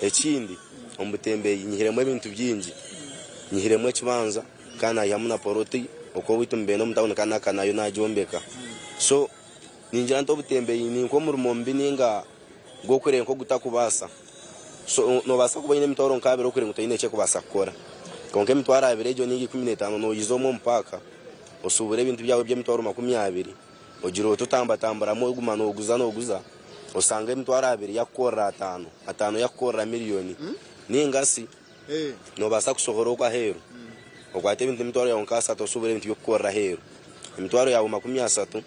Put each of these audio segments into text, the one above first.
Ekindi omu butembeyi nyihiremu ebintu bingi, nyihiremu ekibanja kandi nayihamu na poloti oku owaitu nibenda omu tawuni kandi aka nayo nagyombeka. So ningira nti obutembeyi ni nk'omurimo mubi ninga gw'okureeba nk'ogutakubaasa. So nobaasa kuba oine emitwaro nk'abiri okureeba ngu toine eki erikubaasa kukora. Kwonka emitwaro abiri egyo ninga 15 noyiza omwo omu paaka osuubure ebintu byawe eby'emitwaro 20. Ogira oti otambatamburamu oguma nooguza nooguza, osanga emitwaro abiri yakukorera ataano, ataano yakukorera miriyoni. Nainga shi noobaasa kushohora okwo aheeru okwate ebintu emitwaro yaawe nk'ashatu oshubure ebintu by'okukorera aheeru. Emitwaro yaawe 30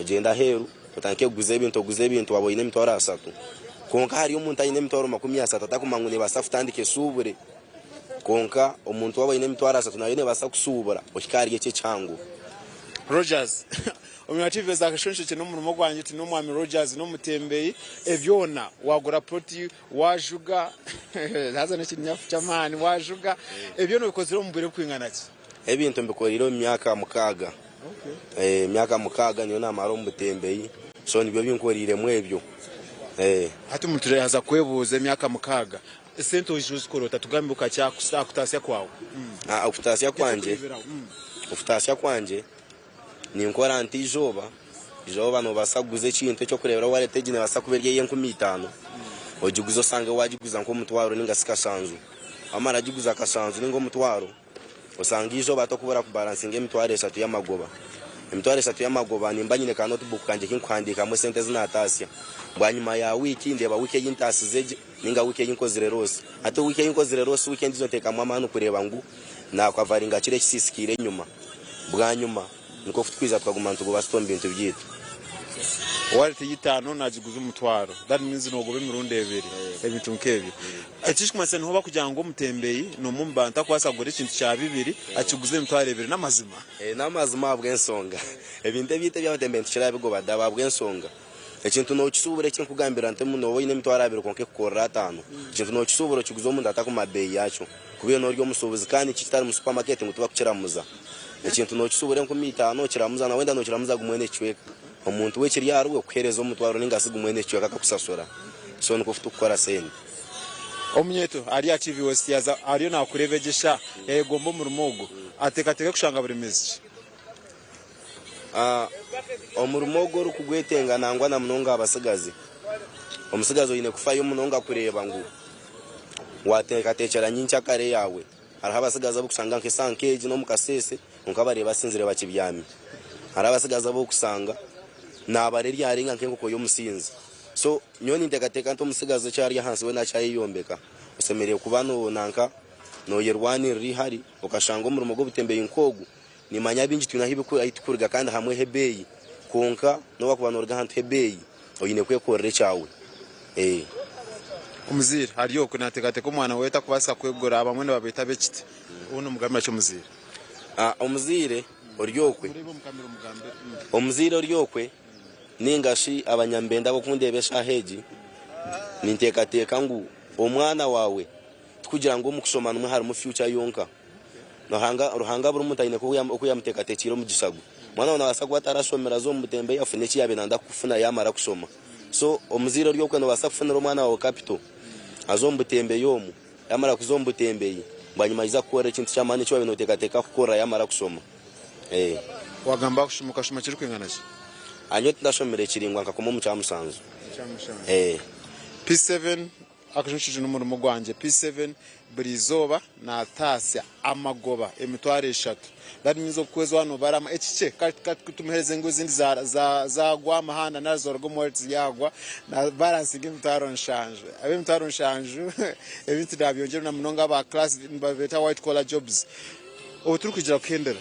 ogyende aheeru otandike kuguza ebintu oguze ebintu waaba oine emitwaro ashatu. Kwonka hariyo omuntu aine emitwaro 30 atakumanya ngu neebaasa kutandika eshubure. Kwonka omuntu waaba aine emitwaro ashatu nayo neebaasa kushubura ohike ahari ekyo ekihango. Rogers, Omunywa TV za Kashonshekye n'omurimo gwangye ti n'omwami Rogers n'omutembeyi ebyona wagura plot wajuga haza n'ekinyafu ky'amaani wajuga ebyona obikozire omu bwire bukwingana ki? Ebintu mbikoreire omu myaka mukaaga, emyaka mukaaga niyo namara omu butembeyi so nibyo binkoreiremu ebyo. Hati omuntu yaaza kwebuuza emyaka mukaaga Esente oija ozikora ota? Tugambe kakye aha kutaasya kwawe. Okutaasya kwangye, okutaasya kwangye ninkora nti eizooba, eizooba noobaasa kuguza ekintu eky'okureeberaho wareeta egi neebaasa kuba eri ey'enkumi itaano, ogiguze oshange waagiguza nk'omutwaro nainga shi kashanju. Waamara kugiguza kashanju nainga omutwaro, Osanga eizooba tokubura kubaransinga emitwaro eshatu y'amagoba. Emitwaro eshatu y'amagoba nimba nyine ka notebook kangye kinkuhandiikamu esente ezi nataasya. Bwanyima ya wiiki ndeeba wiiki ei ntaasize gye ninga wiiki ei nkozire loss. Hati wiiki ei nkozire loss wiiki endiijo nteekamu amaani kureeba ngu naakavaringa kiri ekisiisikaire enyima. Bwanyima nikwo tukwija tukaguma nitugoba sito omu bintu byaitu. Wallet y'eitaano nagiguza omutwaro that means nogoba emirundi ebiri ebintu nk'ebyo. Ekirikumanyisa niho bakugira ngu omutembeyi n'omwe omu bantu arikubaasa kugura ekintu kya bibiri akiguze emitwaro ebiri n'amazima? N'amazima ahabw'ensonga ebintu ebyaitu eby'abatembeyi nitukira bigoba daba ahabw'ensonga ekintu nokisuubura eki nkugambira nti nooba oine emitwaro abiri kwonka ekukorera ataano ekintu nokisuubura okiguza omuntu atakumanya beeyi yakyo kuba iwe nori omusuubuzi kandi nikyo kitari mu supermarket ngu tibakukiramuza. Ekintu nookishuubura 5,000 okiramuza na wenda nookiramuza gumwe n'ekicweka. Omuntu we ekiri ahariwe kukuheereza omutwaro nainga shi gumwe n'ekicweka akakusasura. So nikwo turikukora sente. Omunyeeto ari aha TV West yaaza ariyo naakureeba egyo eshaaha, yaayegomba omurimo ogwo, ateekateeke kushanga buremeezi ki? Omurimo ogu orikugwetenga nangwa na munonga aha batsigazi. Omutsigazi oine kufayo munonga kureeba ngu waateekateekyera nyenkyakare yaawe. Hariho abatsigazi abu orikushanga nk'eshaaha nk'egi n'omu kasheeshe kwonka bareeba basinzire bakibyami. Hariho abatsigazi abu orikushanga naabara eryarenga nk'enkoko y'omusinzi. So nyowe ninteekateeka nti omutsigazi eki ari ahansi weena akyayeyombeka, oshemereire kuba nanka nooyerwanirira eihari okashanga omurimo gw'obutembeyi nk'ogu. Nimanya baingi twine ahu turikuruga kandi hamwe h'ebeeyi kwonka n'obu wakuba nooruga ahantu h'ebeeyi oine kwekorera ekyawe. Omuzaire ari okwe naateekateeka omwana we tarikubaasa kwegura, abamwe nibabeeta ab'ekiti. Wowe noomugambira ki omuzaire? Omuzaire ori okwe, omuzaire ori okwe nainga shi abanyambenda ab'okundeeba eshaaha egi, ninteekateeka ngu omwana waawe tikugira ngu omu kushoma nimwo harimu future yonka. Ruhanga, Ruhanga buri muntu aine oku yamuteekateekiire omugisha gwe. Omwana waawe naabaasa kuba atarashomire aze omu butembeyi afune eki yaabaire nayenda kufuna yaamara kushoma. So omuzaire ori okwe noobaasa kufunira omwana waawe capital aze omu butembeyi omu, yaamara kuza omu butembeyi bwanyima aija kukukorera ekintu ky'amaani eki waabaire nooteekateeka kukora yaamara kushoma. Waagamba kushoma okashoma kirikwingana ki? Nyowe tindashomire kiraingwa nkakoma omu kyamushanju. P7 Akashushu n'omurimo gwangye P7 buri izooba nataasya amagoba emitwaro eshatu that means okwezi waaba nobaramu ekikye tumuhereze engo ezindi zagwa aha muhanda nari zaruga omu wallet yagwa na balansinga emitwaro nshanju ab'emitwaro nshanju ebintu nabyongyera na munonga aba class nibabeeta white collar jobs obu turikugira kuhendera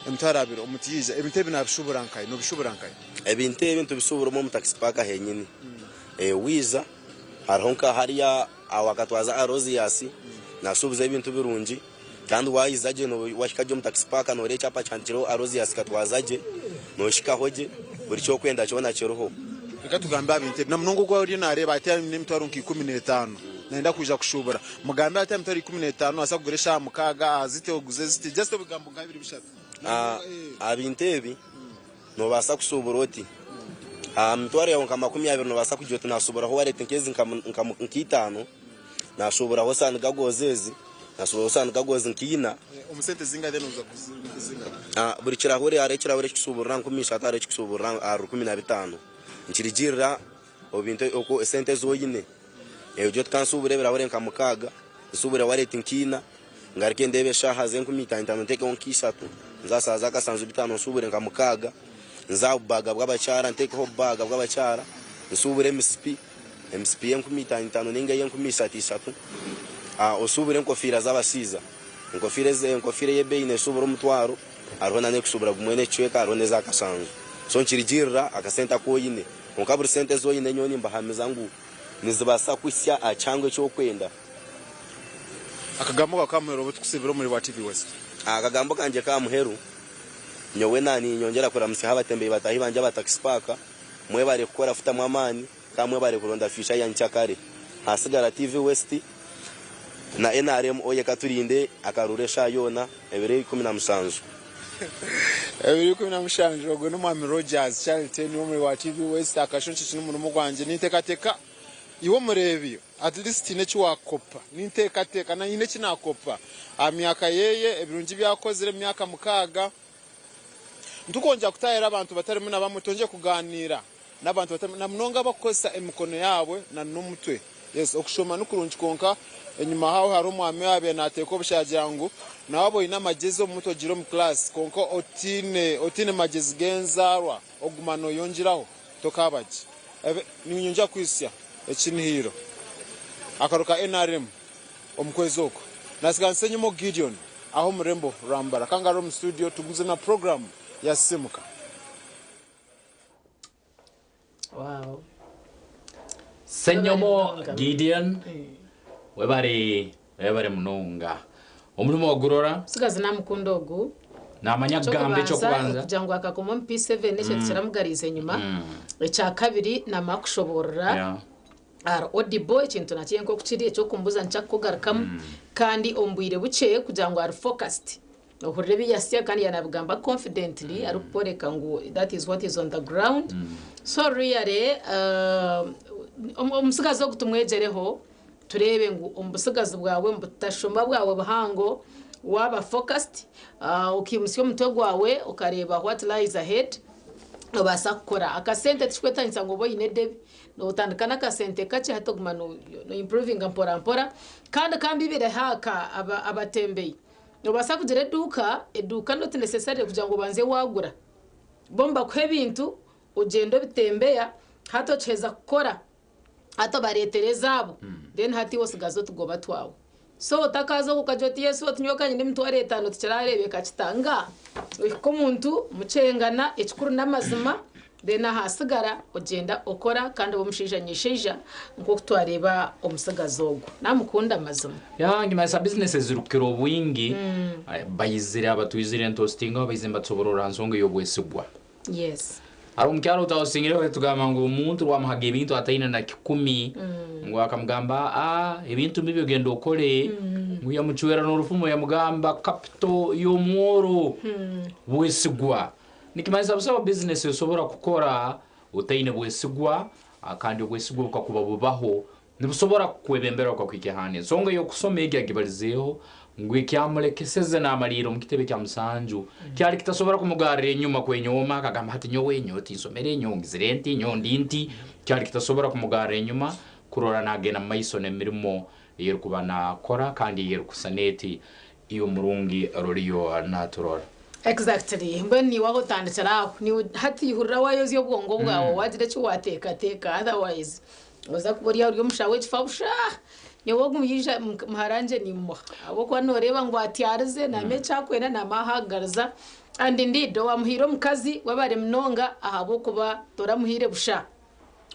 emitwaro abiri omuntu yaija ebintu ebi nabishubura nkahi nobishubura nkahi? Ebintu ebi nitubishubura omu taxi park henyini waija Hariho nka hariya aho akatwaza Aloysius nashuubuza ebintu birungi kandi wayiza gye wahika gye omu taxi park noreeba ekyapa kihandikireho Aloysius Katwaza gye nohikaho gye buri kyokwenda kyona kiriho. Reka tugambe aha bintu ebi namunonga ogu oriyo nareeba ati aine emitwaro nka 15 nayenda kwija kushuubura mugambe ati aha mitwaro 15 nabaasa kugura eshaaha mukaaga aha ziti oguze ziti just ebigambo nka bibiri bishatu. Aha bintu ebi Noobaasa kushuubura oti, Aha mitwaro yaawe nka 20 noobaasa kugira oti naashuuburaho wallet nk'ezi nka itaano. Nashuuburaho sanigagozi ezi, nashuuburaho sanigagozi nka ina. Omu sente zingahi then oza kuzingahi? Buri kirahure hariho ekirahure ekikushuuburira 3000 hariho ekikushuuburira aha 15,000. Nikirugirira ebintu oku esente ezi oine. Egyo tukanshuubura ebirahure nka mukaaga, nshuubure waleti nka ina, ngaruke ndeebe eshaaha z'enkumi itaano itaano nteekeho nka ishatu, nze aha shaaha z'akasanju bitaano nshuubure nka mukaaga, nze aha bubaaga bw'abakyara nteekeho obubaaga bw'abakyara, nshuubure emisipi. Emisipi y'enkumi itaano itaano nainga ey'enkumi ishatu ishatu. Oshuubure enkofiira z'abashaija. Enkofiira ezi, enkofiira ey'ebeeyi neeshuubura omutwaro, hariho n'erikushubura gumwe n'ekicweka, hariho n'eza kashanju. So nikirugirira akasente aku oine. Kwonka buri sente ezi oine nyowe nimbahamiza ngu nizibaasa kukuhitsya aha kihango eki orikwenda. Akagambo kawe k'aha muheru obu tukusiibire omuri bwa TV West. Akagambo kangye k'aha muheru, nyowe naaninyongyera kuramutsyaho abatembeyi bataahi bangye aba Taxi Park. Mwebare kukora kutamu amaani kandi mwebare kuronda fyuca ya nkyakare. Hasigara TV West na nrm oye katurinde akaruru eshaaha yoona ebiro 17. Ebiro 17 ogwo n'omwami Rogers Charity niwe omuri wa TV West akashusha eki n'omurimo gwangye nintekateka iwe omureebi at least haine eki wakopa nintekateka na haine eki nakopa aha myaka yeye ebirungi ebi akozire omu myaka mukaaga. Nitukwongyera kutaahirira abantu batarimu na bamwe, twongyere kugaaniira n'abantu batarimu na munonga abarikukozesa emikono yaabo n'omutwe. Yes, okushoma ni kurungi kwonka enyima haaho hariho omwami owaabaire naateeka obusha yaagira ngu na waaba oine amagyezi omu mutwe ogiire omu class kwonka otaine otaine magyezi g'enzaarwa oguma nooyongyeraho tokaaba gye. Niinyongyera kuhitsya ekinihiiro akaru ka nrm omu kwezi oku. Naatsigaanisa enyima Gideon aha omu rurembo rwa Mbarara. Ka ngarure omu studio tugumize na puroguraamu ya Sisiimuka. Wow. Ssenyomo Gideon webare webare munonga omurimo wagurora. Omutsigazi namukunda ogu. Namanya kugamba ekyokubanza. Okugira ngu akakoma omu P7 ekyo tikiramugariize enyima. Ekyakabiri namara kushoboorora Ahari Audible ekintu nakyo nk'oku kiri eky'okumbuuza nikyo arikugarukamu kandi omu bwire bukye kugira ngu ari focused ohurire ebi yasya kandi yaanabigamba confidently arikukworeka ngu that is what is on the ground so really omutsigazi ogu tumwegyereho tureebe ngu omu butsigazi bwawe omu butashoma bwawe buhango waaba focused okaimutsya omutwe gwawe okareeba what lies ahead noobaasa kukora. Akasente tikikwetagisa ngu obe oine edebi. Nootandika n'akasente kakye hati oguma no-improvinga mpora mpora. Kandi ka mbibireho aka abatembeyi, noobaasa kugira eduuka, eduuka not necessarily kugira ngu obanze waagura. Bo nibakuha ebintu ogyende obitembeya, hati okiheza kukora, hati obareetera ezaabo, then hati iwe otsigaze otugoba twawe. So otakaaza okwo okagira oti Yesu oti nyowe ka nyine emitwaro etaano tikirareebeka kita. Nga ohika omuntu mukyengana ekikuru n'amazima then ahasigara ogyenda okora kandi oba omushaija nyishaija nk'oku twareeba omutsigazi ogwo. Namukunda mazima. Yeah, nikimanyisa bizinesi ezirikukira obwingi baizire abatwizire nitwositingaho baizire nibatusobororera aha nsonga ey'obwesigwa. Yes. Hariho omukyara ou twahostingireho yatugamba ngu omuntu wamuhaga ebintu ataine na kikumi ngu akamugamba ah ebintu mbibi ogenda okore ngu yamucwera n'orufumo yamugamba capital y'omworo bwesigwa. Nikimanyisa busaho business osobora kukora otaine bwesigwa kandi obwesigwa bukakuba bubaho Nibusobora kukwebembera bukakuhikya handi. Ensonga ey'okusoma egi agibalizeeho ngu ekyamulekeseze namaliirra omu kitebe kya musanju kyali kitasobora kumugarra enyuma kwenyooma akagamba hati nyowe nyowe tinsomere, nyowe ngizire nti, nyowe ndi nti, kyali kitasobora kumugarra enyuma kurora nagenda mu maiso n'emirimo ey'erukuba nakora kandi ey'erukusana eti ey'omurungi roliyo naturora. Exactly. Mbwenu niiwe aho otandikira aho. Niiwe hati hurira waayozya obwongo bwawe waagira eki waateekateeka otherwise Oza kuba ori ori omushaho w'ekifa busha. Nyowe ogu muhaija muharangye nimuha ahabw'okuba nooreeba ngu atyarize naamanya eki arikwenda naamanya ahu arikugariza and indeed owaamuhaire omukazi webare munonga ahabw'okuba toramuhaire busha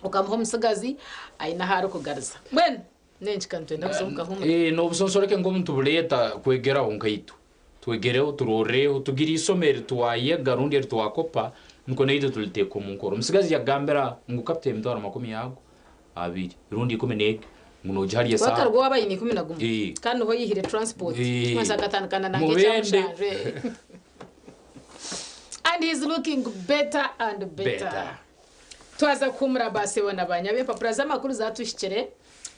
okamuha omutsigazi aine ahu arikugariza. Mbwenu n'enki ka nitwenda kuza omu kahuumuro. N'obusonsoreke nk'obu nitubureeta kwegeraho nkaitwe. Twegereho, turoreho, tugire isomo eri twayega rundi eri twakopa, nukwo naitwe tuliteeka omu nkora. Omusigazi yagambira ngu kapito emitwaro makumi ago abiri rundi ikumi n'egi ngu nogiha hali esaaha. Wakarugwa waaba aine 11 Ee. kandi niho oyihire transport Ee. kimanyisa akatandika na nanka Mubende. ekyamushanju ee. And he's looking better and better. Better. Twaza kuhumura ba sebo na ba nyabo empapura z'amakuru zatuhikire.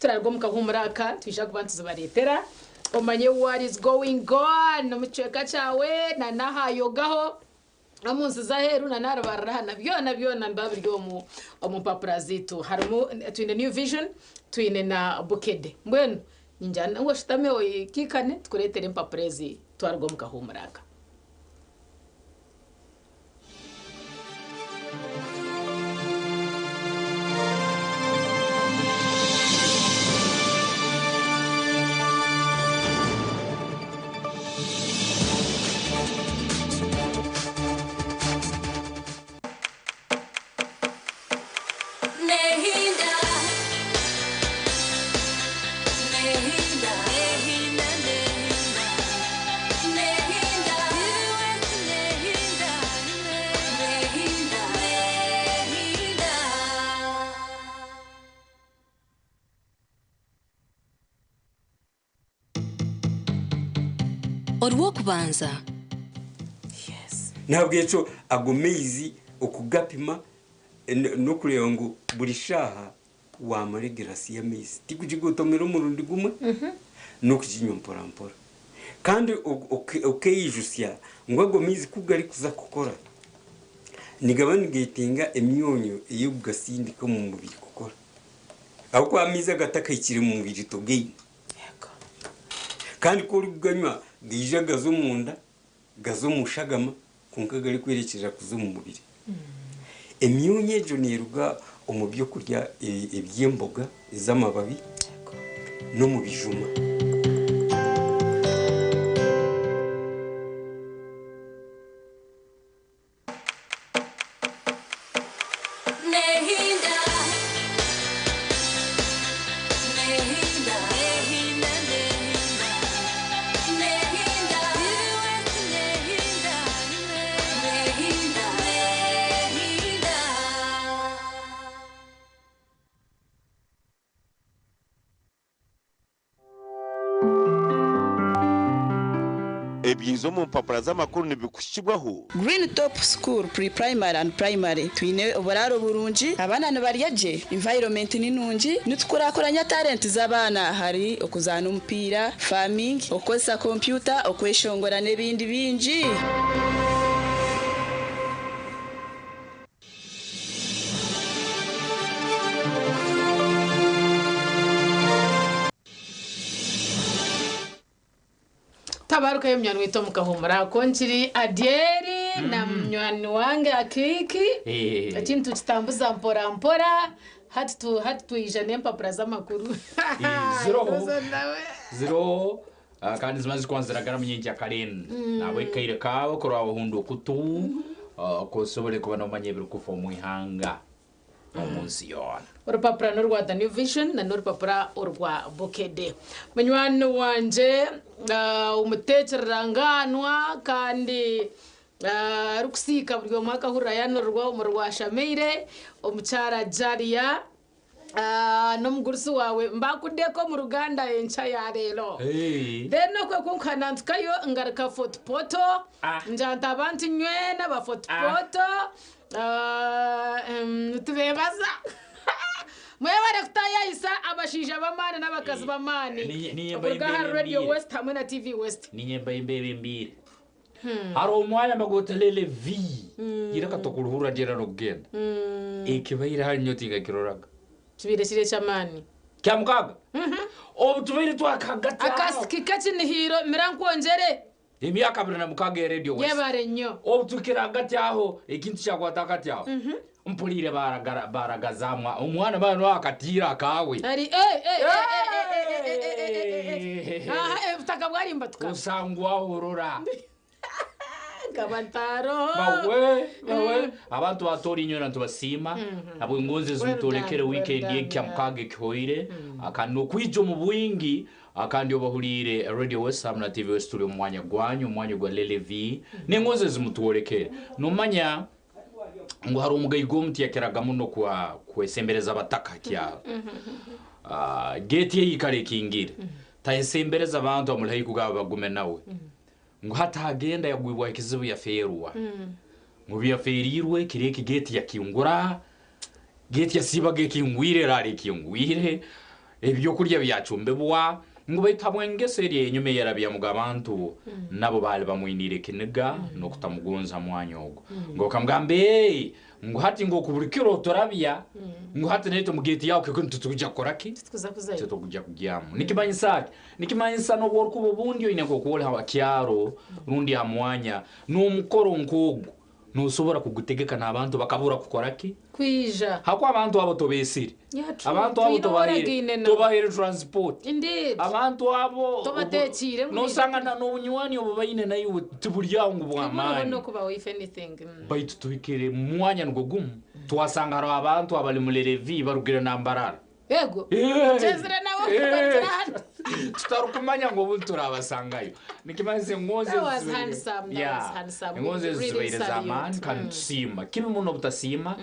Turaruga omu kahuumuro aka twija kuba nituzibareetera omanye what is going on omu kicweka kyawe na n'aha yogaho omu nsi z'aheeru na n'aha rubarara na byona byona nibiba biri omu omu mpapura zaitu. Harimu twine New Vision twine na Bukedde. Mbwenu ningira ngu oshutame oikiikane tukureetere empapura ezi twaruga omu kahuumuro aka. Orw'okubanza. Nahabwekyo ago maizi okugapima n'okureeba ngu buri shaaha waamara egirasi y'amaizi, tikugigotomera omurundi gumwe, n'okuginywa mporampora. Kandi okeijutsya ngu ago maizi ku garikuza kukora, nigaba nigetenga emyonyo ey'okugasindika omu mubiri kukora. Ahabw'okuba amaizi agatakahikire mu mubiri togaine. Kandi ku orikuganywa gaija gaza omunda, gaza omu shagama kwonka garikwerekyerera kuza omu mubiri. Emyoonya egyo neeruga omu by'okurya eby'emboga ez'amababi n'omu bijuma. Ebyiza omu mpapura z'amakuru nibikuhikibwaho. Green Top School Pre-Primary and Primary, Twine oburaaro burungi, abaana nibarya gye, environment ni nungi, nitukurakuranya talent z'abaana ahari okuzaana omupiira, farming, okukozesa kompyuta, okweshongora n'ebindi bingi. Tabarukayo munywani waitu omu kahuumuro ako nkiri Adyeri na munywani wange Akiiki. Eh. Ekintu tukitambuza mpora mpora hati tu hati twija n'empapura z'amakuru. Eh, ziroho. Izo nawe. Ziroho ah, kandi zimwe zikuba niziragara nyenkyakare enu. Nabwe kaire kaawe kuraba wahunda okutu ah, kosobole kuba nomanya ebirikufa omu ihanga omu nsi yoona. Orupapura n'orwa The New Vision na n'orupapura orwa Bukedde. Munywani wangye omuteeki rurangaanwa kandi arikusiika buri omwe akahurira yaanururwa omu rwashameire, omukyara Jalia n'omugurusi waawe mbakudeko omu ruganda enkya ya reero. Then okwe kunkuhanantukayo ngaruka Fort Portal, ngira nti abantu nywena aba Fort Portal Nitubeebaza. Mwebare kutaayayisa abashaija b'amaani n'abakazi b'amaani okuruga ahari Radio West hamwe na TV West. Niinye mbayo mbeebembeire. Hariho omwanya mbagotelele vi eiraka tokurihurira ryena n'okugenda. Ekibaire hari nyowe tinkakiroraga. Kibaire kiri eky'amaani. Kyamukaaga? Obu tubaire twakahagati aho. Akasiki k'ekinihiiro mira nkwongyere. Emyaka 26 ya Radio West. Yebare nnyo. Obu tuhikire hagati aho, ekintu kyakwata hagati aho. Mpuriire baragaza omwana banu akatiira akaawe. Ari eh eh eh eh eh eh eh eh eh Aha obutaka bwarimbatuka. Osangwa ahorora. Nkaba ntaroho. Bawe, bawe. Abantu ba Tooro inywena nitubasiima ahabw'engonzi ezi muturekere weekend y'ekyamukaaga ekihoire kandi n'okwija omu bwingi Kandi obahuriire Radio West hamwe na TV West turi omu mwanya gwanyu, omwanya gwa Lele V n'engonzi ezi mutworekere. Nomanya ngu hariho omugaiga omu tiyakiraga muno kwa kwesembereza abataka ha kyaro. Ah, geeti ye ikara ekingire. Tayesembereza abantu abamuri haihi kugaba bagume nawe. Ngu hati agenda yagwibwaho ekizibu yafeerwa. Ngu obu yafeeriirwe kiro eki geeti yakingura, geeti yasiibaga ekingwire eraara ekingwire. Ebyokurya byacumbibwa ngu baitu habw'engeso eri ey'enyuma eyarabyamuga abantu nabo baali bamwiniire ekiniga n'okutamugonza mwanya ogu. Ngu bakamugamba, Ee, ngu hati ngu oku buri kiro oturabya, ngu hati naitwe omu geeti yaawe kekunu titukwija kukora ki? Titukuza kuzayo. Titukwija kugyamu. Nikimanyisa ki? Nikimanyisa n'obu orikuba obundi oine nk'oku ori ha kyaro rundi aha mwanya, n'omukoro nk'ogu Nosobora kugutegeka n'abantu bakabura kukora ki? Kwija. Hakuba abantu abo tobeesire. Yeah, true. Abantu abo Twine tobahaire owaragaine nabo. tobahaire transport. Indeed. Abantu abo Tobateekiire ngu nosanga na n'obunywani obu baine naiwe tiburi aho ngu Tiburiho bw'amaani. n'okubaho if anything. Baitu tuhikire mu mwanya nigwo gumu twasanga hariho abantu abali mulerevi barugire na Mbarara. Ego. Kyezire nabo kubarikira hanu. Tutarikumanya ngu obundi turabasangayo. Nikimanyisa engonzi That was ezi zibaire- handsome, that Yeah. was handsome. Engonzi ezi Really zibaire z'amaani salute. kandi nitusiima. Kibi muno obutasiima.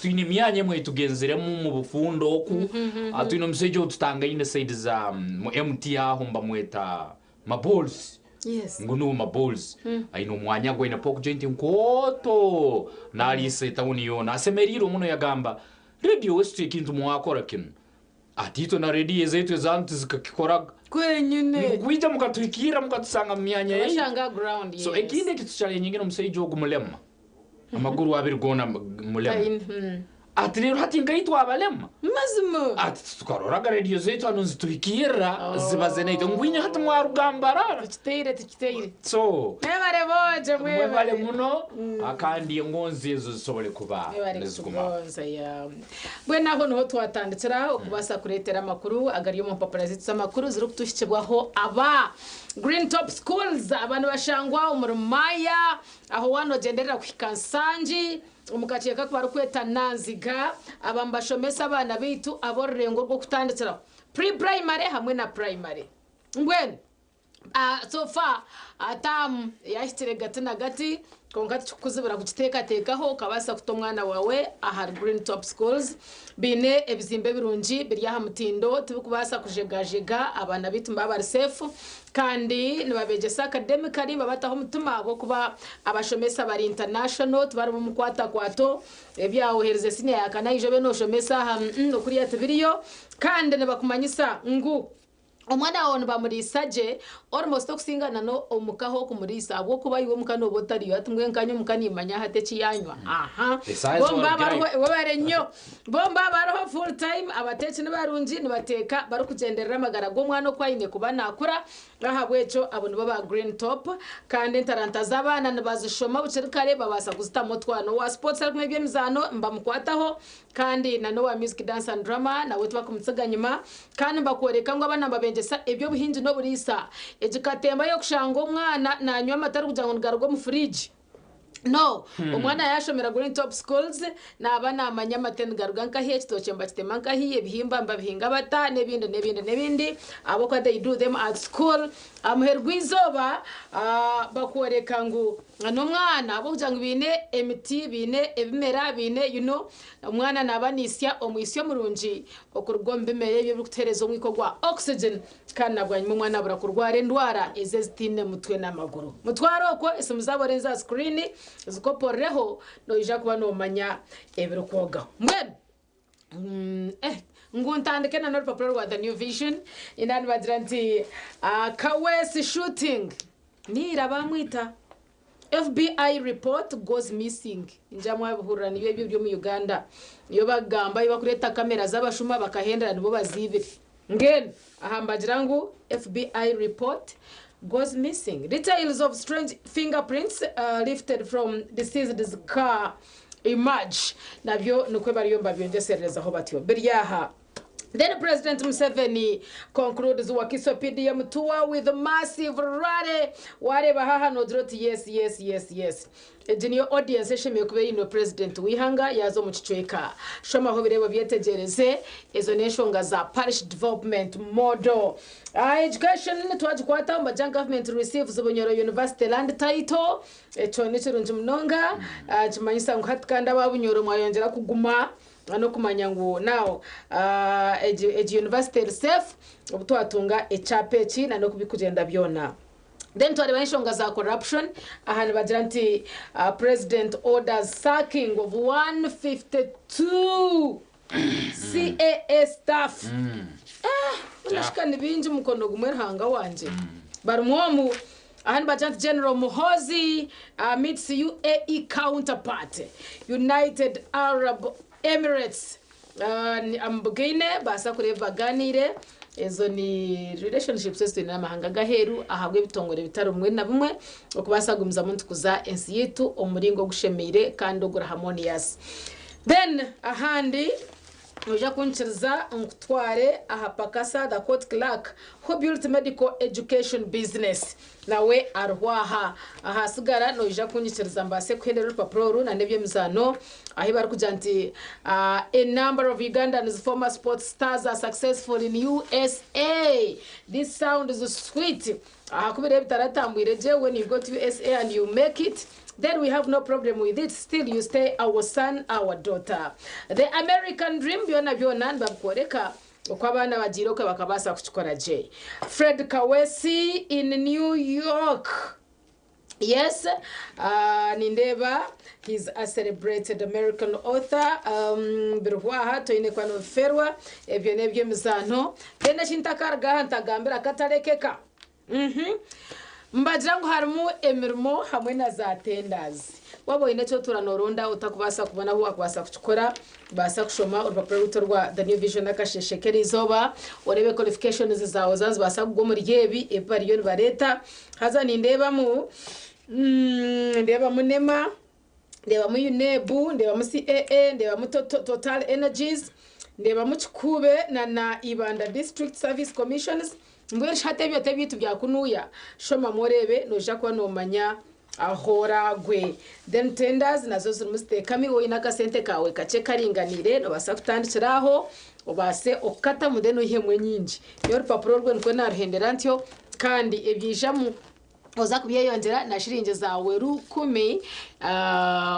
Twine emyanya emwe ei tugenziremu omu bufundo oku. Ah, Twine omusaija ou tutangaine side za mu MT aho nibamweta Mabolsi. Yes. Ngu nuwe Mabolsi. Aine omwanya gwe aine pork joint nkooto. Nariisa etawuni yoona. Asemeriirwe muno yagamba, Radio West ekintu mwakora kinu ati itwe na rediyo ezaitu ezanu tizikakikoraga. Kwenyine. Ngu kwija mukatuhikirra mukatusanga mu myanya yaitu. Bashanga ground, So yes. ekindi eki tukyalenyingine omusaija ogu mulema. Amaguru abiri goona mulema. Taine, mm. Ati rero hati nkaitwe abalema. Mazima. Ati tukaroraga rediyo zaitu hanu nizituhikirra zibaze naitwe. Ngu inye hati mwaruga Mbarara. Tukiteire tukiteire. So Mwebale bojo mwebale mwebale. muno kandi engonzi ezo zisobole kuba Mwebale niziguma. kutugonza ya. Mbwenu aho niho twatandikira okubaasa kureetera amakuru agari omu mpapura zaitu z'amakuru zirikutuhikibwaho aba Green Top Schools. Aba nibashangwa omuri Maya aho waaba nogyenderera kuhika Nsangi omu kakyeka aku barikweta Nanziga. Aba nibashomesa abaana baitu ab'orurengo rw'okutandikiraho pre-primary hamwe na primary. Mbwenu So far term yahikire gati na gati kwonka tikikukuzibira kukiteekateekaho okabaasa kuta omwana waawe ahari Green Top Schools. Baine ebizimbe birungi biri aha mutindo tibikubaasa kujegajega abaana baitu nibaba bari safe kandi nibabeegyesa academically nibabataho omutima ahabw'okuba abashomesa bari international tibarimu mukwatakwato ebya oheerize siniya ya kana oije obe nooshomesa aha okuriya tibiriyo kandi nibakumanyisa ngu Omwana waawe nibamuriisa gye almost okusinga na n'omuka ahu okumuriisa ahabw'okuba iwe omuka nooba otariyo hati mbwenu nkanye omuka nimanya hati eki yaanywa aha Esaaha bo ezi nibaba warugirayo. bariho webare nnyo bo nibaba bariho full time abateeki nibarungi nibateeka barikugyenderera amagara g'omwana oku aine kuba naakura N'ahabw'ekyo abo nibo ba Green Top kandi entaranta z'abaana nibazishoma bukiri kare babaasa kuzitamu otwana. Owa sports arikumanya eby'emizaano nibamukwataho kandi na n'owa music, dance and drama nawe tibakumutsiga nyima kandi nibakworeka ngu abaana nibabengyesa eby'obuhingi n'oburiisa. Egi katemba y'okushanga omwana nanywa amata arikugira ngu nigaruga omu fridge. No, omwana yaashomera Green Top Schools naaba naamanya amate nigaruga nkahi, ekitookye nibakitema nkahi, ebihimba nibabihinga bata, n'ebindi n'ebindi n'ebindi ahabw'okuba they do them at school. Aha muheru gw'eizooba bakworeka ngu n'omwana ahabw'okugira ngu baine emiti, baine ebimera, baine you know, omwana naaba naisya omwitsyo murungi okuruga omu bimera ebyo ebirikutuheereza omwika ogwa oxygen. Kandi na bwanyima omwana abura kurwara endwara ezi ezitaine mutwe n'amaguru. Mutware okwo, esimu zaabo orenze aha sikuriini, zikopororeho, noija kuba noomanya ebirikwogaho. Mbwenu, eh, ngu ntandike na n'orupapura rwa The New Vision, nindeeba nibagira nti, Kaweesi shooting, Niira baamwita. FBI report goes missing ningira mwabihurira nibyo ebyo ebiri omu Uganda niyo bagamba ahi bakureeta kamera z'abashuma bakahendera nibo baziibire mbwenu aha nibagira ngu FBI report goes missing details of strange fingerprints lifted from deceased's car emerge nabyo nikwo bariyo nibabyongyesererezaho batyo biri aha. Then President Museveni concludes Wakiso PDM tour with massive rally. Wareeba haha nogira oti yes yes yes yes. Egi niyo audience eshemereire kuba einwe President w'eihanga yaaza omu kicweka. Shomaho obireebe obyetegyereze. Ezo n'enshonga za Parish Development Model. Education twagikwata nibagira ngu government receives Bunyoro University land title. Ekyo nikirungi munonga. Nikimanyisa ngu hati kandi aba Bunyoro mwayongyera kuguma. N'okumanya ngu now egi egi university eri safe obu twatunga ekyapa eki na n'oku birikugyenda byona. Then twareeba enshonga za corruption, aha nibagira nti president orders sacking of 152 CAA staff. Nashika ni bingi mukono gumwe Ruhanga wangye. Barimu omu aha nibagira nti General Muhoozi meets UAE counterpart, United Arab Emirates. Amubugaine baasa kureeba baganiire. Ezo ni relationships ezi twine n'amahanga g'aheeru ahabw'ebitongore bitari bimwe na bimwe okubaasa kugumizamu nitukuza ensi yaitu omu muringo ogushemeire kandi oguri harmonious. Then ahandi Noija kunyikiriza nkutware aha Pakasa the court clerk who built medical education business nawe ariho aha. Ahasigara noija kunyikiriza mbaase kuhendera orupapura oru na n'eby'emizaano ahu barikugira nti A number of Ugandans former sports stars are successful in usa This sounds sweet ahakuba ebi bitaratambwire gye when you go to usa and you make it then we have no problem with it still you stay our son our daughter the American dream byona byona nibabikworeka oku abaana bagiire okwe bakabaasa kukikora gye Fred Kawesi in New York Yes, nindeeba he's a celebrated American author. Biriho aha toine kuba nobifeerwa ebyo n'eby'emizaano. Then eki ntakaruga aha ntagambire akatarekeka. Mhm. Mbagira ngu harimu emirimo hamwe na za tenders. Waaba oine eki otuura nooronda otakubaasa kubona ahu waakubaasa kukikora, baasa kushoma orupapura rwaitu orwa The New Vision akasheeshe k'erizooba, oreebe qualifications zaawe zaaba nizibaasa kugwa omuri ebi ebi bariyo nibareeta. Haza nindeebamu, ndeebamu NEMA, ndeebamu UNEB, ndeebamu CAA, ndeebamu Total Energies, ndeebamu Kikuube na na Ibanda District Service Commissions. Mbwenu shi hati ebyo t'ebyaitu bya kunuuya? Shomamu oreebe, noija kuba noomanya ahu oraagwe. Then tenders nazo zirimu ziteekami, waaba oine akasente kaawe kakye karinganiire, noobaasa kutandikira aho, obaase okukatamu then oihemu enyingi. Nyowe orupapura orwo nikwo naaruhendera ntyo, kandi ebyijamu oza kubyeyongyera na shiringi zaawe rukumi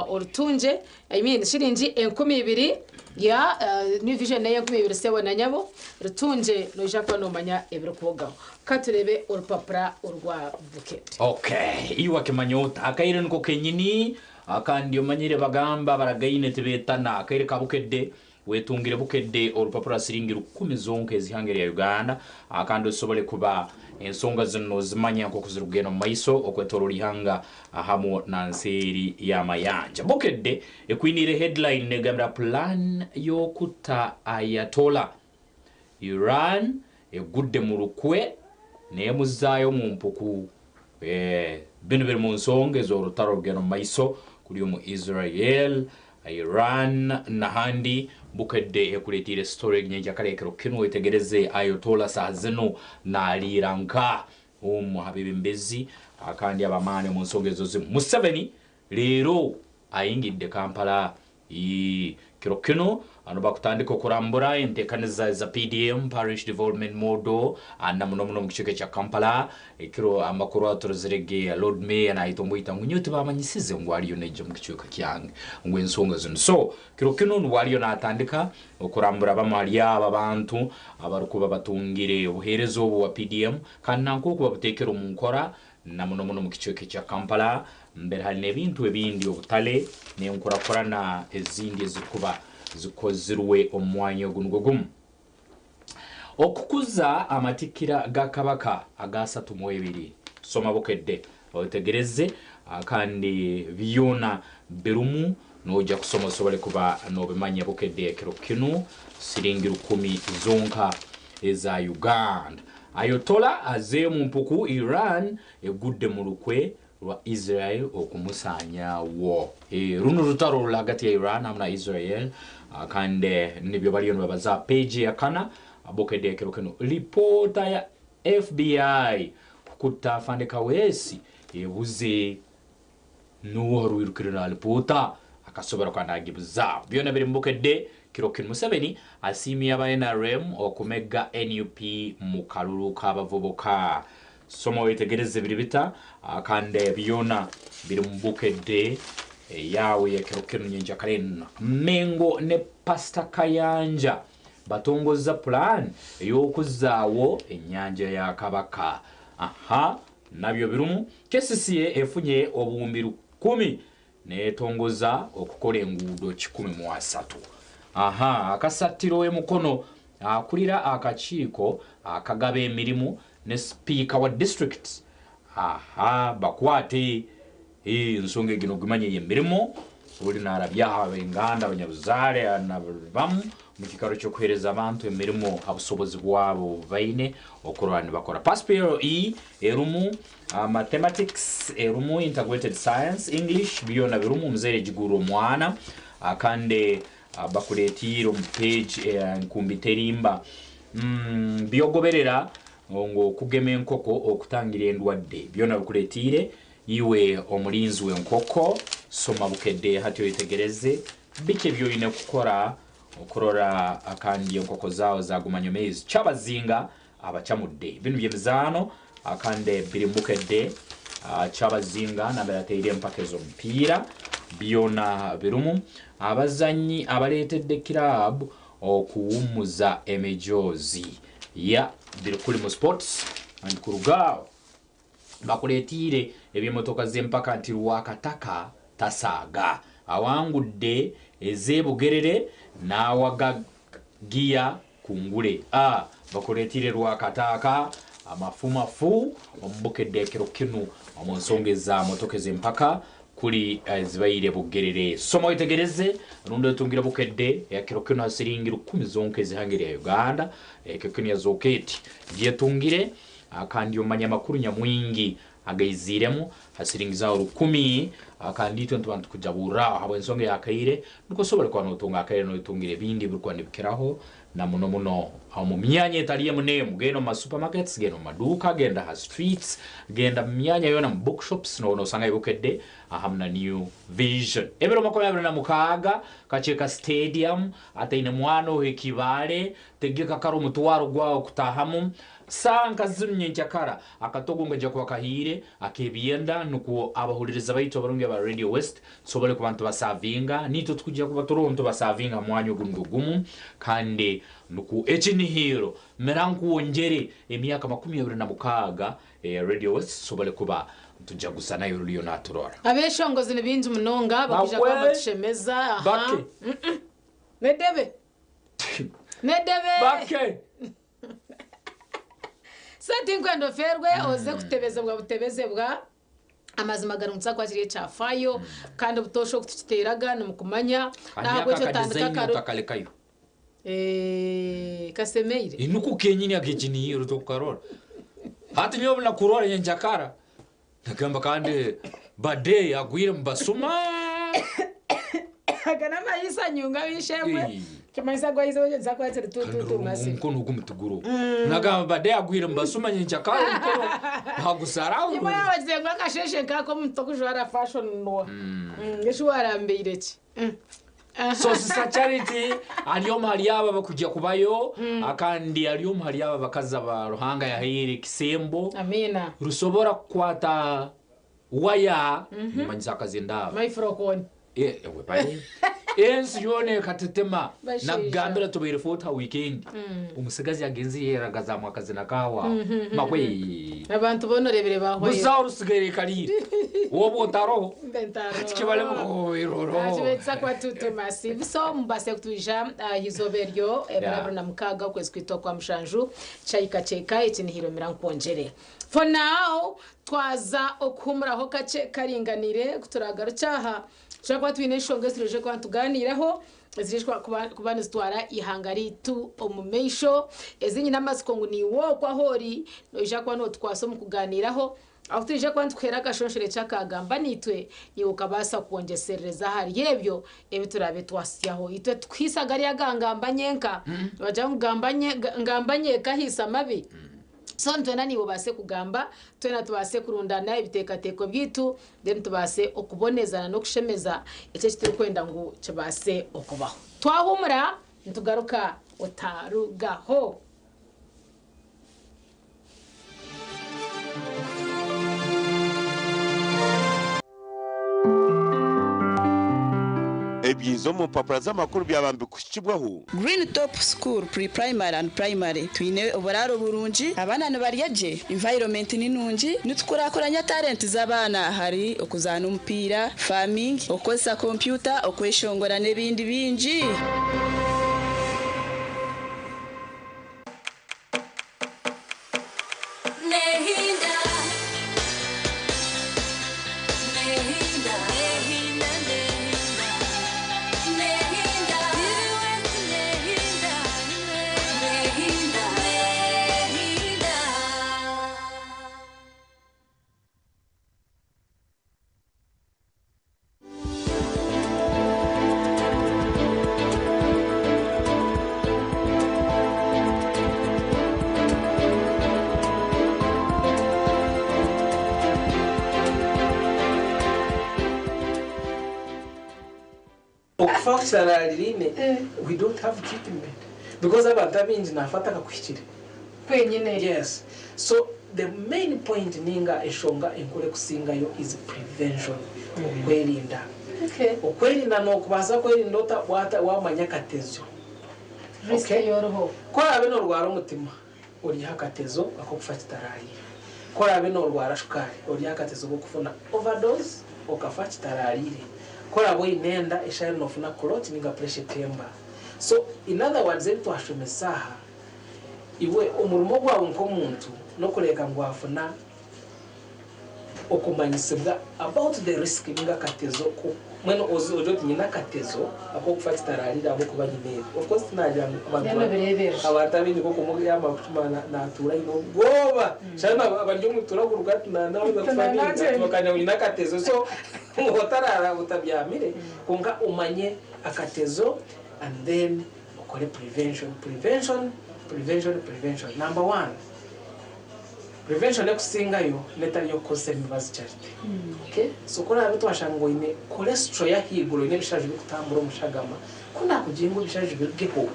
orutungye, I mean shiringi 2000 ya New Vision n'ey'enkumi ibiri sebo na nyabo, rutungye noija kuba noomanya ebirikubogaho. Ka tureebe orupapura orwa Bukedde. Okay, iwe akimanya ota? Akaire niko kenyini kandi omanyire bagamba abaragaine tibetana. Akaire ka Bukedde Wetungire Bukedde orupapura siringi rukumi zonka ez'ihanga erya Uganda kandi osobole kuba ensonga zinu nozimanya nkoku zirukugenda omu maiso okwetoroora ihanga hamu na nseeri y'amayanja. Bukedde ekwiniire headline negambira plan y'okutta Ayatollah Iran egudde mu lukwe n'emuzaayo omu mpuku. Binu biri mu nsonga ez'orutaro orukugenda omu maiso kuri omu Israel Iran nahandi. Bukedde ekureteire story egi nyenkyakara ekiro kinu wetegereze Ayatollah saha zinu naliira nka omu ha bebembezi kandi abamaani omu nsonga ezo zimu. Museveni leero ayingidde Kampala Ii, Kiro kinu nibakutandika okurambura entekaniza eza PDM, Parish Development Model, na muno muno omu kicweka ekya Kampala. Ekiro amakuru aturozire ge Lord Mayor nayeta omwita ngu nyowe tibamanyisize ngu ariyo naija omu kicweka kyange ngu ensonga zinu. So kiro kinu nubwo ariyo natandika okurambura bamu hali abo abantu abarukuba batungire obuhereza obu obwa PDM kandi nankoku babutekere omu nkora na muno muno omu kicweka ekya Kampala mbere hari n'ebintu ebindi obutale n'enkurakurana ezindi ezirikuba zikozirwe omu mwanya ogu nigwo gumu. Okukuza amatikira ga Kabaka aga 32. Soma Bukedde otegereze kandi byona birumu noija kusoma osobole kuba nobimanya Bukedde ekiro kinu siringi rukumi zonka eza Uganda. Ayotollah azeeyo mu mpuku Iran egudde mu lukwe rwa Israel okumusaanyawo. Runu rutaro oruri hagati ya Iran hamu na Israel kandi nibyo bariyo nibabaza aha peegi eyakana Bukedde ekiro kinu. Lipoota ya FBI kukutta Afande Kaweesi ebuze. N'oha orwirukire na lipoota akasobora kuba nagibuzaaho. Byona biri mu Bukedde kiro kinu. Museveni asiimye aba nrm okumegga nup mu kalulu k'abavubuka. Soma wetegereze biri bita kandi byona biri mu Bukedde eyaawe ey'ekiro kinu nyenkyakara enu. Mengo ne Pasita Kayanja batongozza pulaani ey'okuzzaawo ennyanja ya Kabaka. Aha nabyo birumu, KCCA efunye obuwumbi rukumi n'etongoza okukola enguudo 130. Aha akasattiro e Mukono Akurira akakiiko akagaba emirimu ne sipiika wa district aha bakwate ensonga egi nogimanya ey'emirimo buri narabyaho ab'enganda abanyabuzaare nabamu mu kiikaro ky'okuheereza abantu emirimo ha busobozi bwabo obu baine okurora nibakora. Pass PLE erumu Mathematics erumu Integrated Science, English byona birumu omuzaire egigurra omwana kandi bakureetiire omu page eya Nkumbi Terimba. Byogoberera ngu okugema enkoko okutangira endwadde byona bikureetiire iwe omurinzi w'enkoko. Soma Bukedde hati oyetegereze biki ebi oine kukora okurora kandi enkoko zaawe zaguma nyomeezi. Kyabazinga abacamudde. Binu by'emizaano kandi biri mu Bukedde. Kyabazinga nambere ateire empaka ez'omupiira byona birumu. Abazanyi abaleetedde kiraabu okuwummuza emijoozi ya biri kuri mu sports and kuruga aho bakureetiire eby'emotoka z'empaka nti Rwakataka tasaaga awangudde ez'e Bugerere n'awaga giya ku ngule. A Bakureetiire Rwakataaka amafumafu omu Bukedde ekiro kinu omu nsonga eza motoka ez'empaka kuri ezibaire Bugerere. Soma oyetegereze rundi otungire Bukedde ekiro kinu ha siringi rukumi zonka ez'ihanga erya Uganda. Ekiro kinu yazooka eti gyetungire kandi omanye amakuru nyamwingi agaiziiremu ha siringi zaawe rukumi kandi itwe nituba nitukujaburraho habw'ensonga ey'akaire nukwo osobole kuba notunga akaire noyetungira ebindi ebirikuba nibikiraho na muno muno omu myanya etali emu n'emu. Genda omu ma supermarkets, genda omu maduuka, genda ha streets, genda mu myanya yoona mu bookshops noba nosangayo Bukedde ahamu na New Vision. Ebiro 26 Kakyeka Stadium ataine mwana oha ekibaale tegeka kara omutwaro gwawe kutahamu. Saaha nka zinu nyenkyakara, akatogo nkaija kuba kahiire ak'ebyenda nukwo abahuliriza baitu abarungi aba Radio West tusobole kuba nitubasavinga. Naitwe tukwija kuba turoho nitubasavinga ha mwanya ogu nugwo gumu kandi nukwo ekinihiro mira nkwongyere emyaka 26 eya Radio West tusobole kuba nitujaguza nayo ruriyo naturora. Abeshongozi ni baingi munonga bakwija kuba Bakwe! nibatushemeza. Aha. Bake! Nedebe! Nedebe! Bake! So tinkwenda ofeerwe oze kutebezebwa butebezebwa. Amazima gari ngu tuza kiri ekyafaayo kandi obutoosha oku tukiteeraga nimukumanya. Kandi aka Nahabwekyo tandika akadesign kare. otakalekayo. Eh, kasemeire. Enuku kenyini ak'ekinihiro tokukarora. Hati nyowe obu nakurora nyenkyakara nagamba kandi Bade agwire omu basuma. Aga n'amahiisa nyunga ab'eishe-emwe. Ei. Kimanyisa agu ahiize nituza kuba turi Kandi tuutuutu masire. omukono ogu mutiguro. Nagamba Bade agwire omu basuma nyenkyakara omukono nagusaraho. Iwe wagira ngu akasheshe nk'ako omuntu tokujwara fashion noa. Eshi warambaire ki? So Sister Charity ari omu hari abo abakugya kubayo kandi ari omu hari abo abakazi aba Ruhanga yahaire ekisembo Amiina. rusobora kukwata waya nimanyisa akazindaaro. Microphone. Eh, ewe bale. Ensi yoona ekatetema. Bashaija. Nakugambira tubaire Fort ha weekend. Omusigazi agenzire yeragazamu akazina kawa. Makwe. Abantu boona oreebire baahwayo. Busaho orusigaire ekariire. Woba otaroho. Mbe ntaroho. Hati kibalemu iroro. Akibetsa kwa tutu massive. So mubase kutwija aha izooba eryo ebiro 26 okwezi kwaitu okwa mushanju kyahika kyeka eki ni Hiro Mira nkwongyere. For now twaza okuhumuraho kakye karinganiire ku turagarukye aha Tushobora kuba twine enshonga ezi turaije kuba nitugaaniiraho eziraije kuba nizitwara eihanga ryaitu omu maisho, ezi nyine amatsiko ngu naiwe okwo ahu ori noija kuba nootukwasa omu kugaaniiraho. Ahu turaije kuba nitukuheera akashonshorekye aka Gamba Naitwe, iwe okabaasa kwongyeserereza ahari ebyo ebi turaabe twasyaho. Itwe tikuhaisa gari aga Ngamba Nyenka, nibagira ngu Ngamba Nyenka ahaisa mabi. So nitwenda naiwe obaase kugamba, twena tubaase kurundaana ebiteekateeko byaitu, then tubaase okubonezana n'okushemeza ekyo eki turikwenda ngu kibaase okubaho. Twahuumura, nitugaruka otarugaho. Ebyiza omu mpapura z'amakuru byaba nibikuhikibwaho. Green Top School Pre-Primary and Primary twine oburaaro burungi, abaana nibarya gye, environment ni nungi, nitukurakuranya talent z'abaana ahari okuzaana omupiira, farming, okukozesa kompyuta, okweshongora n'ebindi bingi. Okufa kukitaraririine we don't have treatment because abantu abaingi nafa atakakuhikire. Kwenyine. Yes so the main point ninga enshonga enkuru ekusingayo is prevention okwerinda. Okay. Okwerinda nokubaasa kwerinda ota wata wamanya akatezo. Risk Okay? eyoriho. Ku oraabe norwara omutima ori aha katezo ak'okufa kitaraariire. Ku oraabe norwara shukaari ori aha katezo k'okufuna overdose okafa kitaraariire. Ku oraabe oine enda eshaaha eri nofuna clot ninga pressure etemba. So in other words ebi twashomesa aha iwe omurimo gwawe nk'omuntu n'okureeka ngu wafuna okumanyisibwa about the risk ninga akatezo ko mbwenu ozi ogire oti nyine akatezo ak'okufa kitaraariire ahabw'okuba nyine ebi. Of course tinagira ngu abantu Then obireeberere. abantu abaingi nk'oku yamara kucuma natuura aine obwoba shana abari omu turaguruka ati nanaza kufa ninga bakanya ngu nyine akatezo so otaraara otabyamire kwonka omanye akatezo and then okore prevention prevention prevention prevention number one Prevention ekusingayo netari yokukozesa emibazi Charity okay so ku oraabe twashanga ngu oine cholesterol yahaiguru oine ebishaju bikutambura omu shagama ku nakugira ngu ebishaju birugeho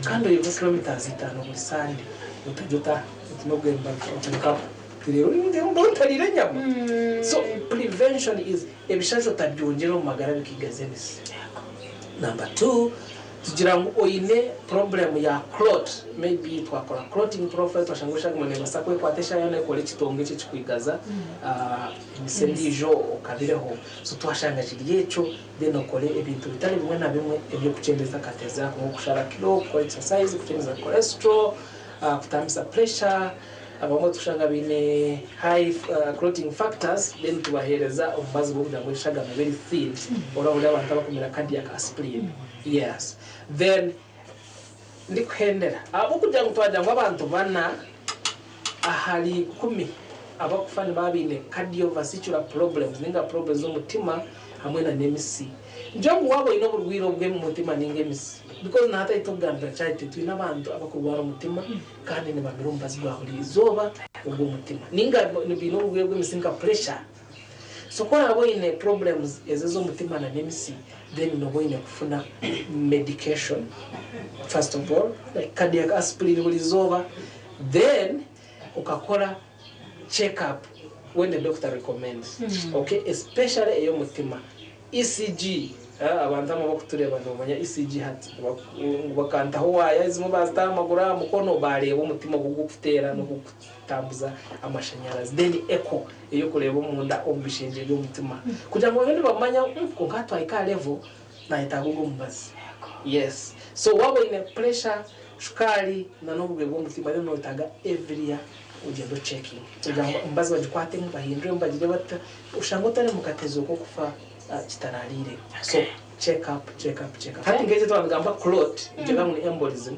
kandi oiruke kilometres itano buri Sunday otarya ota oti nobwemba otariire enyama so prevention is ebishaju otabyongyera omu magara bikigaza emisi Number two tugira ngu oine problem ya clot maybe twakora clotting profile twashanga eshagama nebasa kwekwata eshaha yona ekore ekitongo eki ekikwigaza emitsi endijo okabireho so twashanga kiri ekyo then okore ebintu bitari bimwe na bimwe ebyokukyendeza akatezi ako nkokushara kilo, kukora exercise, kukyendeza cholesterol, kutambisa pressure. Abamwe tushanga baine high clotting factors then tubahereza omubazi gw'okugira ngu eshagama ebe eri thin orahurira abantu abakumira cardiac aspirin yes then ndikuhendera ahabw'okugira ngu twagira ngu abantu bana ahari ikumi abakufa nibaba baine cardiovascular problems ninga problems z'omutima hamwe na n'emitsi. Ngira ngu waaba oine oburwaire obw'omutima ninga emitsi because nahati ahu turikugambira Charity twine abantu abakurwara omutima kandi nibamira omubazi gwa buri izooba ogw'omutima ninga baine oburwaire bw'emitsi nka pressure. So ku oraabe oine problems ezo ez'omutima na n'emitsi then nooba oine kufuna medication first of all like cardiac aspirin buri izooba then okakora check up when the doctor recommends okay especially ey'omutima. ECG, Abantu abamwe abarikutureeba nibamanya ECG hati. Ngu bakantaho waaya ezimwe baazita aha maguru aha mukono baareeba omutima oku gurikuteera n'oku gurikutambuza amashanyarazi. Then echo ey'okureeba omunda omu bishengye by'omutima kugira ngu babe nibamanya ngu kwonka hati twahika aha level nayetaaga ogu omubazi. Yes. So waaba oine pressure, shukaari na n'oburwaire bw'omutima then noyetaaga every year ogyende ocekinge kugira ngu emibazi bagikwatemu bahinduremu bagire bata Oshange otari mu katezo k'okufa kitaraariire. So check up, check up, check up. Hati nk'eki twaba nitugamba clot, nikigira ngu ni embolism,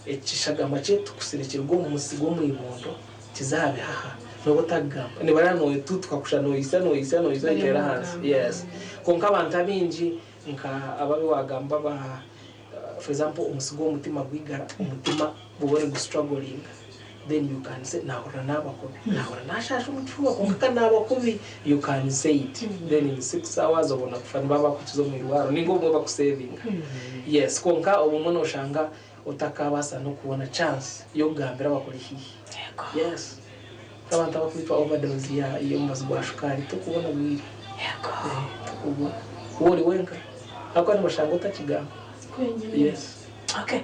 ekishagama ky'etukusire kiruga omu mutsi gw'omu ibondo kiza aha bihaha nooba otakugamba. Nibareba nootutuka kusha noyitsya noyitsya noyitsya oteera ahansi. Yes. Kwonka abantu abaingi nka abo abu waagamba ba for example omutsi gw'omutima gwigara, omutima guba nigu strugglinga. Then you can say nahurira naaba kubi, nahurira nashaasha omu kifuba kwonka ka naaba kubi you can say it then in 6 hours obona kufa nibaba bakukiza omu irwariro ninga obumwe bakusevinga. Yes kwonka obumwe noshanga otakabaasa n'okubona chance y'okugambira abakuri haihi. Yes nk'abantu abakwitwa overdose ya y'omubazi gwa shukaari tokubona bwire. Tokubona waaba ori wenka ahabw'okuba nibashanga otakigamba. Yes. Okay.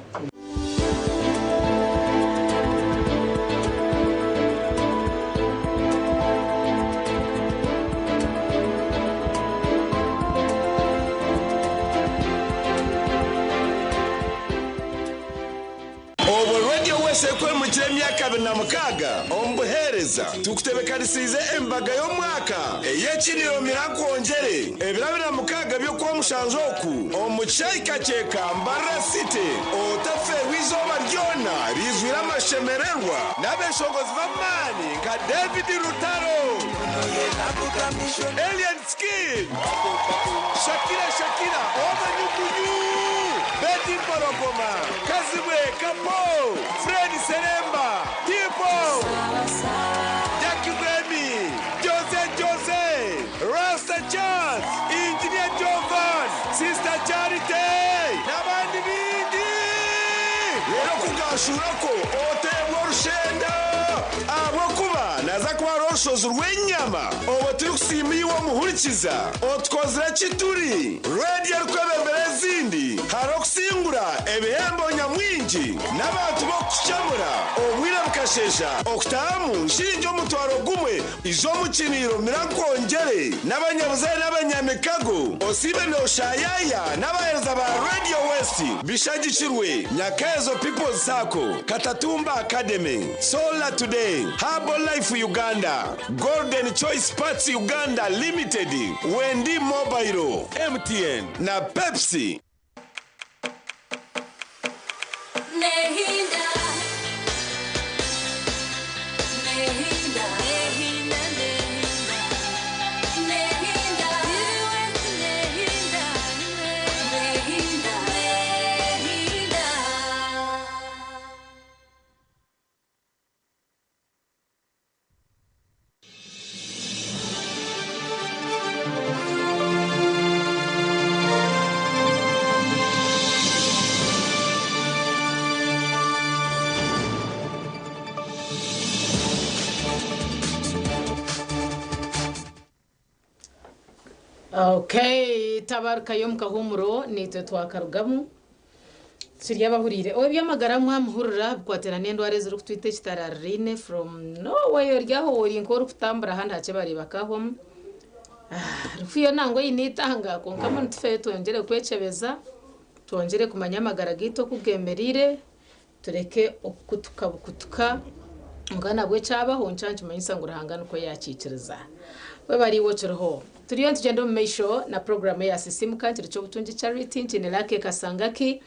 Obwo Radio West ekwemukire emyaka 26 omu buheereza, tukutebekanisiize embaga y'omwaka ey'ekiriro Mira Nkwongyere ebiro 26 by'Okwamushanju oku omu Kishaayi Kakyeka, Mbarara City. Otafeerwa eizooba ryona riijwire amashemererwa n'abeshongozi b'amaani nka David Rutaro, Alien Skin, Shakira Shakira ow'amanyugunyu, Betty Mpologoma, Kazibwe Kapo, Fred Sseremba, Tipo, Jack Remy, Jose Jose, Rasta Charles, Engineer Jovan, Sister Charity. Okwashuurako oteebwe orushenda ahabw'okuba naza kuba hariho orushozi rw'enyama. Obwo turikusiima iwe omuhurikiza otukozire ki turi rediyo erikwebembera ezindi. Hariho okusingura ebihembo nyamwingi n'abantu b'okukukyamura obwire bukasheesha okutahamu nshiringi omutwaro gumwe. Ija omu kiniiro mira nkwongyere n'abanyabuzaare n'abanyamikago osiibe nooshaayaya n'abaheereza ba Radio West bishagikirwe Nyakaezo People's Sacco, Katatumba Academy, Solar Today, Herbal Life Uganda, Golden Choice Parts Uganda Limited, Wendi Mobile, MTN na Pepsi. Okay, tabarukayo omu kahuumuro naitwe twakarugamu turi abahuriire. Eby'amagara mwamuhurira bikwatirana n'endwara ezirikutwita ekitarariraine from nowhere ori aho ori nk'orikutambura ahandi hakye bareeba kahwamu. Rufu yo nangwa eine eitanga kwonka mbwenu tufeyo twongyere kwekyebeza, twongyere kumanya amagara gaitu oku gemereire, tureke okukutuka bukutuka. Kwonka nabwo ekyabaho nikyo nikimanyisa ngu Ruhanga nikwo yakiikiriza. Webare iwe okiriho. Turiyo nitugyenda omu maisho na puroguraamu eya Sisiimuka Nkiri Ky'obutungi Charity Nkiine Lucky Kasangaki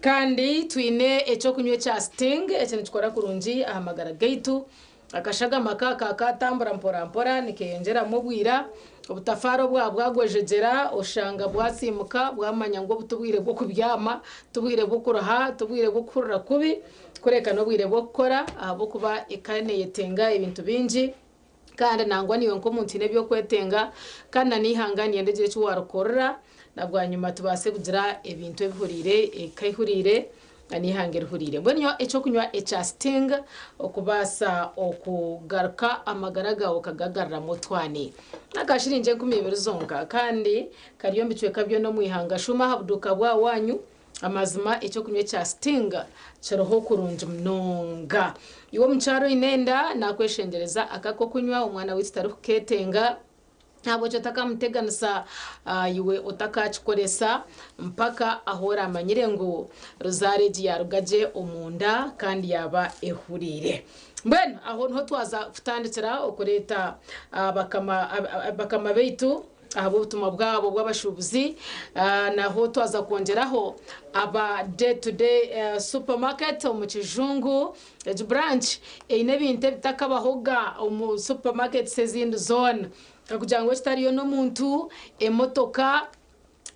kandi twine eky'okunywa ekya Sting eki nikikora kurungi aha magara gaitu. Akashagama ka ka katambura mpora mpora nikeyongyeramu obwira, obutafaari obwa bwagwejegyera oshanga bwasiimuka bwamanya ngu obu tibwire bw'okubyama, tibwire bw'okuruha, tibwire bw'okuhurira kubi kureka n'obwire bw'okukora ahabw'okuba eka neyetenga ebintu bingi kandi nangwa naiwe nk'omuntu haine eby'okwetenga kandi na n'eihanga niryenda ogire eki warikorera na bwanyima tubaase kugira ebintu ebihuriire, eka ehuriire na n'eihanga erihuriire. Mbwenu nyowe eky'okunywa ekya Sting okubaasa okugaruka amagara gaawe okagagaruramu otwani n'akashiringi 2000 zonka kandi kari omu bicweka byona omu ihanga. Shuuma aha buduuka bwa waanyu. Amazima eky'okunywa ekya Sting kiriho kurungi munonga. Iwe omukyara oine enda, nakweshengyereza aka ak'okunywa omwana waitu tarikuketenga, ahabw'ekyo otakamuteganisa iwe otakakikoresa mpaka ahu oramanyire ngu ruzaaro egi yaruga gye omunda kandi yaaba ehuriire. Mbwenu aho niho twaza kutandikira okureeta bakama baitu. Ahabw'obutumwa bwabo bw'abashuubuzi, naho twaza kwongyeraho aba Day to Day Supermarket omu Kijungu. Egi branch eine ebintu ebitakabahoga omu supermarkets ezindi zoona. Kugira ngu ekitariyo n'omuntu, emotoka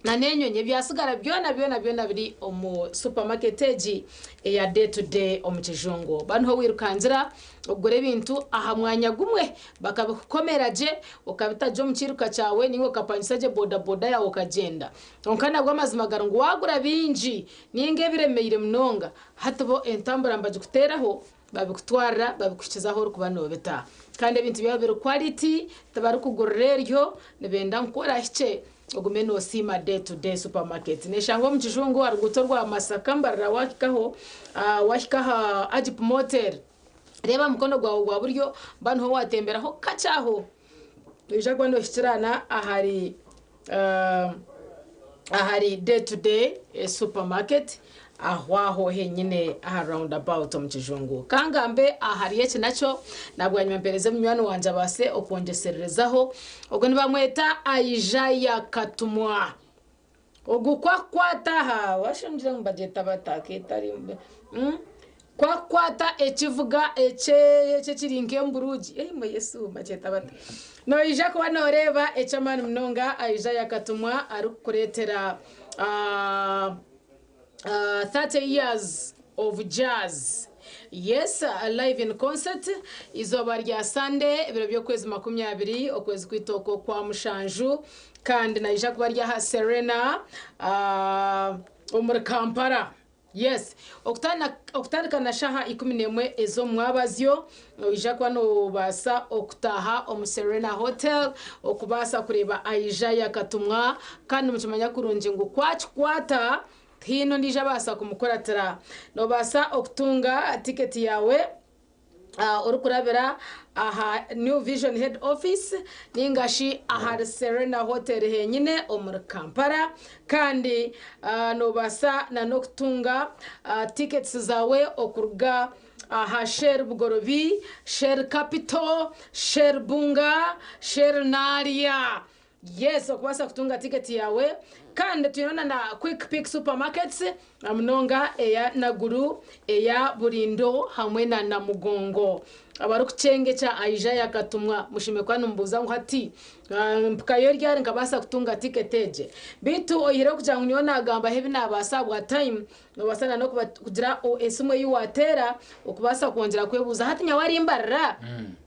na n'enyonyi ebyatsigara byona byona byona biri omu supermarket egi eya Day to Day omu Kijungu. Ba niho wirukangira okugura ebintu aha mwanya gumwe bakabikukomera gye okabita gye omu kiiruka kyawe nainga okapangisa gye bodaboda yaawe okagyenda. Kwonka nabwo amazima gari ngu waagura bingi nainga ebiremeire munonga, hati bo entambura nibagikuteeraho babikutwarira babikuhikiza ahu orikuba noobita. Kandi ebintu byabo biri quality, tibarikugurira eryo, nibenda ngu ku orahikye ogume noosiima Day to Day Supermarket. Neeshangwa omu Kijungu aha ruguuto rwa Masaka Mbarara waahikaho, waahika aha Agip Motel. Reeba aha mukono gwawe gwa buryo ba niho waatemberaho kakye aho, noija kuba noohikirana ahari ahari Day to Day Supermarket aho aho henyine aha round about omu Kijungu. Ka ngambe ahari eki nakyo, na bwanyima mpeereze munywani wangye abaase okwongyesererezaho. Ogwo nibamweta Isaiah Katumwa. Ogu ku akukwata aha, washongire ngu bagyeta bata aketari ku akukwata ekivuga ekiri nk'emburugi, eimwe Yesu bakyeta bata? Noija kuba nooreeba eky'amaani munonga Isaiah Katumwa arikukureetera 30 years of jazz. Yes, live in concert, eizooba rya Sunday ebiro by'okwezi 20 okwezi kwaitu oku okwa mushanju kandi naija kuba ari aha Serena omuri Kampala. Yes, okutandika na shaha 11 ez'omwabazyo, noija kuba nobaasa okutaaha omu Serena Hotel okubaasa kureeba Isaiah Katumwa kandi nimukimanya kurungi ngu ku akikwata tihaine ondiijo abaasa kumukuratira. Nobaasa okutunga tiketi yaawe orikurabira aha New Vision Head Office ninga shi ahari Serena Hotel henyine omuri Kampala kandi nobaasa na n'okutunga tickets zaawe okuruga aha Shell Bugorobi, Shell Capital, Shell Bunga, Shell Naalya. Yes, okubaasa kutunga tiketi yaawe. Kandi twine na na Quick Pick Supermarkets na munonga eya Naguru, eya Bulindo hamwe na Namugongo. Abarikukyengekya aija yakatumwa mushime kuba nimubuuza ngu hati mpikayo ryari nkabaasa kutunga tiketi egye. Beitu oihireho kugira ngu nyowe naagambaho ebi naabaasa ahabwa time, noobaasa na n'okugira esimu ei waateera okubaasa kwongyera kwebuuza hati nyowe arimbarira?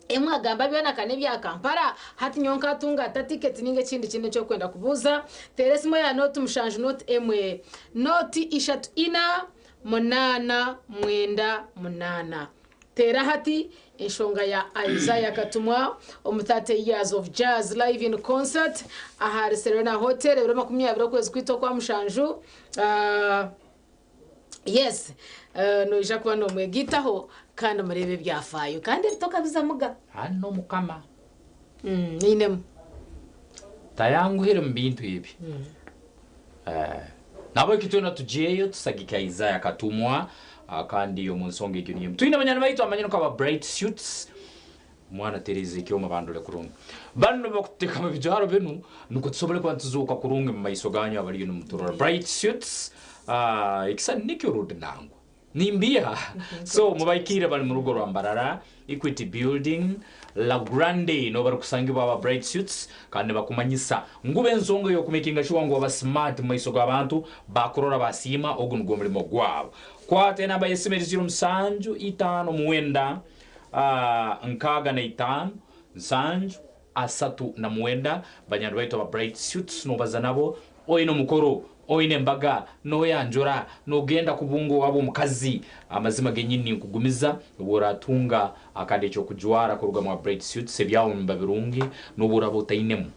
Emwe agamba byona ka n'ebya Kampala, hati nyowe nkatunga nta tiketi ninga ekindi kindi eki orikwenda kubuuza, teera esimu eya nooti mushanju nooti emwe, nooti ishatu ina, munaana, mwenda, munaana. Teera hati enshonga ya Isaiah Katumwa omu 30 Years of Jazz Live in Concert ahari Serena Hotel ebiro 20 okwezi kwaitu okwa mushanju. Yes, noija kuba nomwegaitaho kandi mureebe ebyafaayo kandi ebi tokabizamuga. Hano Mukama. Nyinemu. Tayanguhire mu bintu ebi. Nahabweki twena tugyeyo tusagike Isaiah Katumwa kandi omu nsonga egyo niyo emu. Twine banywani baitu abamanyire nka ba Bright Suits. Mwana tereeza ekyoma bandole kurungi. Banu nibakutekamu ebijwaro binu nukwo tusobole kuba nituzooka kurungi mu maiso ganyu abaliyo nimuturora. Bright Suits, ah, ekisani nikyo rundi nangwa. Nimbiiha. So mubahikiire bali mu rugo rwa Mbarara, Equity Building, La Grande niho barikusangibwa aba Bright Suits kandi nibakumanyisa ngu b'ensonga ey'okumekinga shuwa ngu waba smart mu maiso g'abantu bakurora basiima ogu nugwo omulimo gwabo. Kwata enamba y'esimu eri ziro musanju itaano mwenda 65 7 39 Banywani baitu aba Bright Suits nobaza nabo oine omukoro, oine embaga, noyanjura, nogenda kubunga owabo omukazi. Amazima genyini ninkugumiza obu oratunga akandi ekyokujwara kuruga mwa Bright Suits ebyawe nibiba birungi nobu oraba otainemu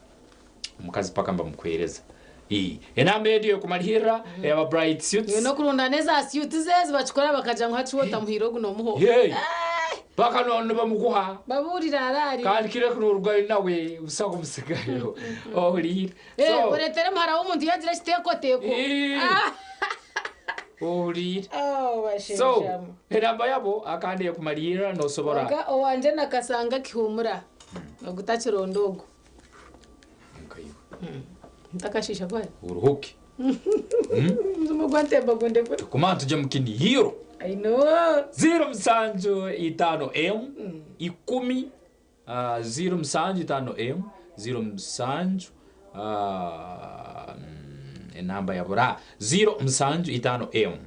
omukazi paka nibamukuhereza. Ii Enamba egi eyokumarihirira eyaba Bright Suits. Iwe nokurundana eza suit ze ezi bakikora bakagira ngu hati wotamuhaire ogu nomuha. Hey! Paka no nibamukuha. Babuurire arari. Kandi kiro eki norugayo nawe busaho kumusigayo ohuriire. Eh, So oretere muhara w'omuntu yagira ekiteekoteko. Ii. Ohuriire. Oh, So basheeshamu. enamba yabo akandi eyokumarihirira nosobora. Oga owangye nakasanga kihumura. Ogu takironda ogu. Nkaiwe. Ntakashiisha kwayo. Oruhuke. Omuzimu gwantemba gundekure. Tukumanya tugye mukini hiro. I know. Ziro musanju itaano emu ikumi ah, ziro musanju itaano emu ziro musanju ah, enamba yabura ziro musanju itaano emu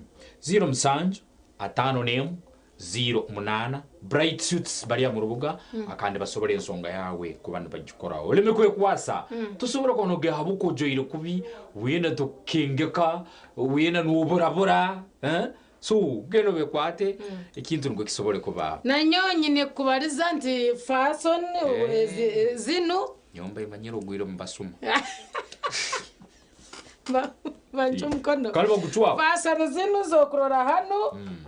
ziro musanju ataano n'emu 08 Bright Suits bari omu rubuga kandi basobora ensonga yaawe kuba nibagikoraho. Oleme kwekwasa. Tosobora kuba nogira ahabw'okuba ojwaire kubi, weena tokukengeka, weena noburabura eh? So genda obekwate ekintu nikwo kisobore kuba. Nanyowe nyine kukubariza nti fason zinu. Nyowe mbaire manyire ogwire omu basuma. Bancwa omukono. Kare bagucwaho. Fasoni zinu z'okurora hanu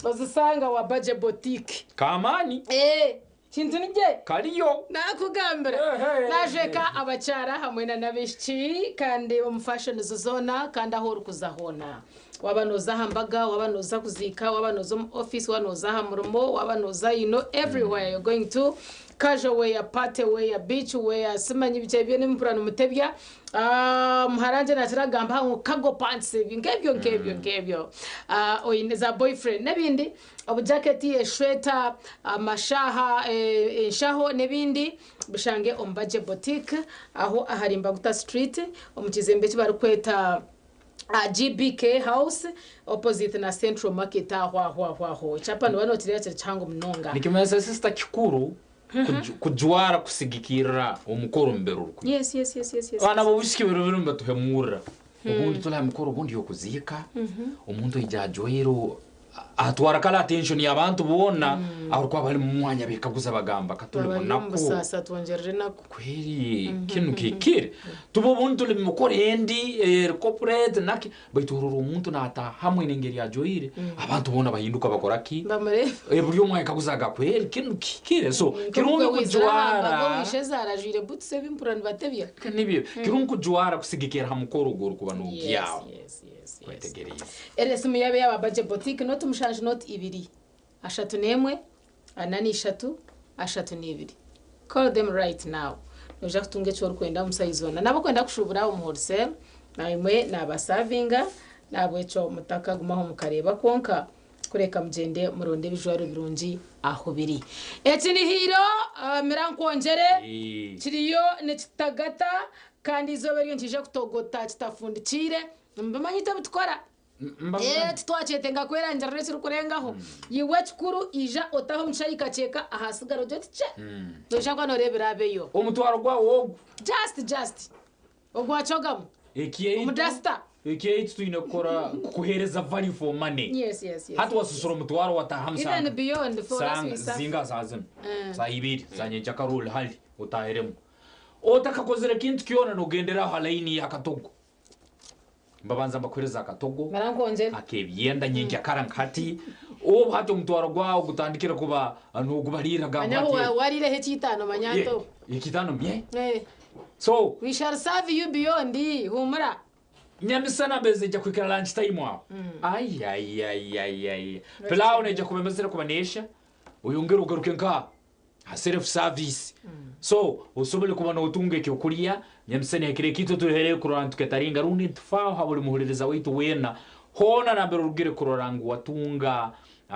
ozisanga wa Baje Boutique. K'amaani. Eh, kintu nigye. Kariyo. Nakugambira. Najweka abakyara hamwe na n'abaishiki kandi omu fashions zoona kandi ahu orikuza hoona. Waaba nooza aha mbaga, waaba nooza kuziika, waaba nooza omu office, waaba nooza aha murimo, waaba nooza you know everywhere you're going to casual wear, party wear, beach wear, simanyi biki ebyo nimpurira nimutebya. Ah, muhara wangye nakira kugamba aha ngu cargo pants ebi nk'ebyo nk'ebyo nk'ebyo. Ah, oine za boyfriend n'ebindi, obujaketi, eshweta, amashaaha, eh, enshaho n'ebindi bishange omu Bagye Boutique aho ahari Mbaguta Street omu kizimbe eki barikweta GBK House opposite na Central Market aho aho aho aho. Ekyapa nooba nookireeba kiri kihango munonga. Nikimanyisa sister kikuru kujwara kusigikirira omukoro mbere ori kwija. Yes yes yes yes yes. Abaana b'obwishiki biro binu nibatuhemurira. Obundi turi aha mikoro obundi y'okuziika, omuntu aija ajwaire atwara kare attention y'abantu boona ahabw'okuba bari omu mwanya beekaguza bagamba ka turi Baba bari omu munaku. busaasi atwongyerere enaku. Kweri kinu kihikire? Tuba obundi turi omu mikoro endi eri corporate naki baitu orora omuntu naataaha hamwe n'engeri ajwaire abantu boona bahinduka bakora ki? Bamureeba. Eh, buri omwe ayekaguza aga kweri kinu kihikire? So kirungi Nk'obu waizire aha mbaga kujwara owishezaara ajwaire butusi ebimpura nibatebya. Nibyo, kirungi kujwara kusigikirra ha mukoro ogu orikuba Yes, nogyaho. yes, yes, yes. Kwetegeriize. Eri esimu yaaba eyaaba Budget Boutique noti mushanju noti ibiri ashatu n'emwe ana n'ishatu ashatu n'ibiri. Call them right now. Noija kutunga eki orikwenda omu size zoona. N'abarikwenda kushuubura omu wholesale naimwe naabasavinga n'ahabw'ekyo mutakagumaho mukareeba kwonka kureka mugyende muronde ebijwaro birungi ahu biri. Eki ni Hiiro mira nkwongyere kiriyo nikitagata kandi eizooba eryo nikiija kutogota kitafundikiire. Nimubimanyi itwe ebitukora. Ee, titwakyetenga kwerangirira ekirikurengaho. Iwe ekikuru ija otahe omu kishaayi kakyeka ahasigara ogire oti kye. Noija kuba nooreeba ebiraabeyo. Omutwaro gwawe ogu. Just, just. Ogwakyogamu. Ekyaitu, Omudasita. ekyaitu twine kukora kukuheereza value for money. Yes, yes, yes. Hati wasusura omutwaro wataahamu Even beyond, for us we suffer. zinga saaha zinu, saaha ibiri za nyenkyakara ori hare otaahiremu. Otakakozire kintu kyona noogendera aha layini y'akatogo. Mbabanza mbakuhereza akatogo Mara nkwongyere. ak'ebyenda nyenkyakara nka hati. Obu hati omutwaro gwawe gutandikire kuba noogubariirira gamba Manya hati. wariireho eky'eitaano manya Ye, nto. eky'eitaano mye. Eh. So. We shall serve you beyond, huumura. Nyamisana mbere zeija kuhika lunch time aho. Aiaiaiaiai. Pilau neija kuba emazire kuba neesha, oyongere ogaruke nka aha self service. So osobole kuba notunga ekyokurya nyamisana ekiro eki itwe tuhereyo kurora nituketaringa rundi nitufaaho ha buli muhuririza waitu weena hoona nambere orugire kurora ngu watunga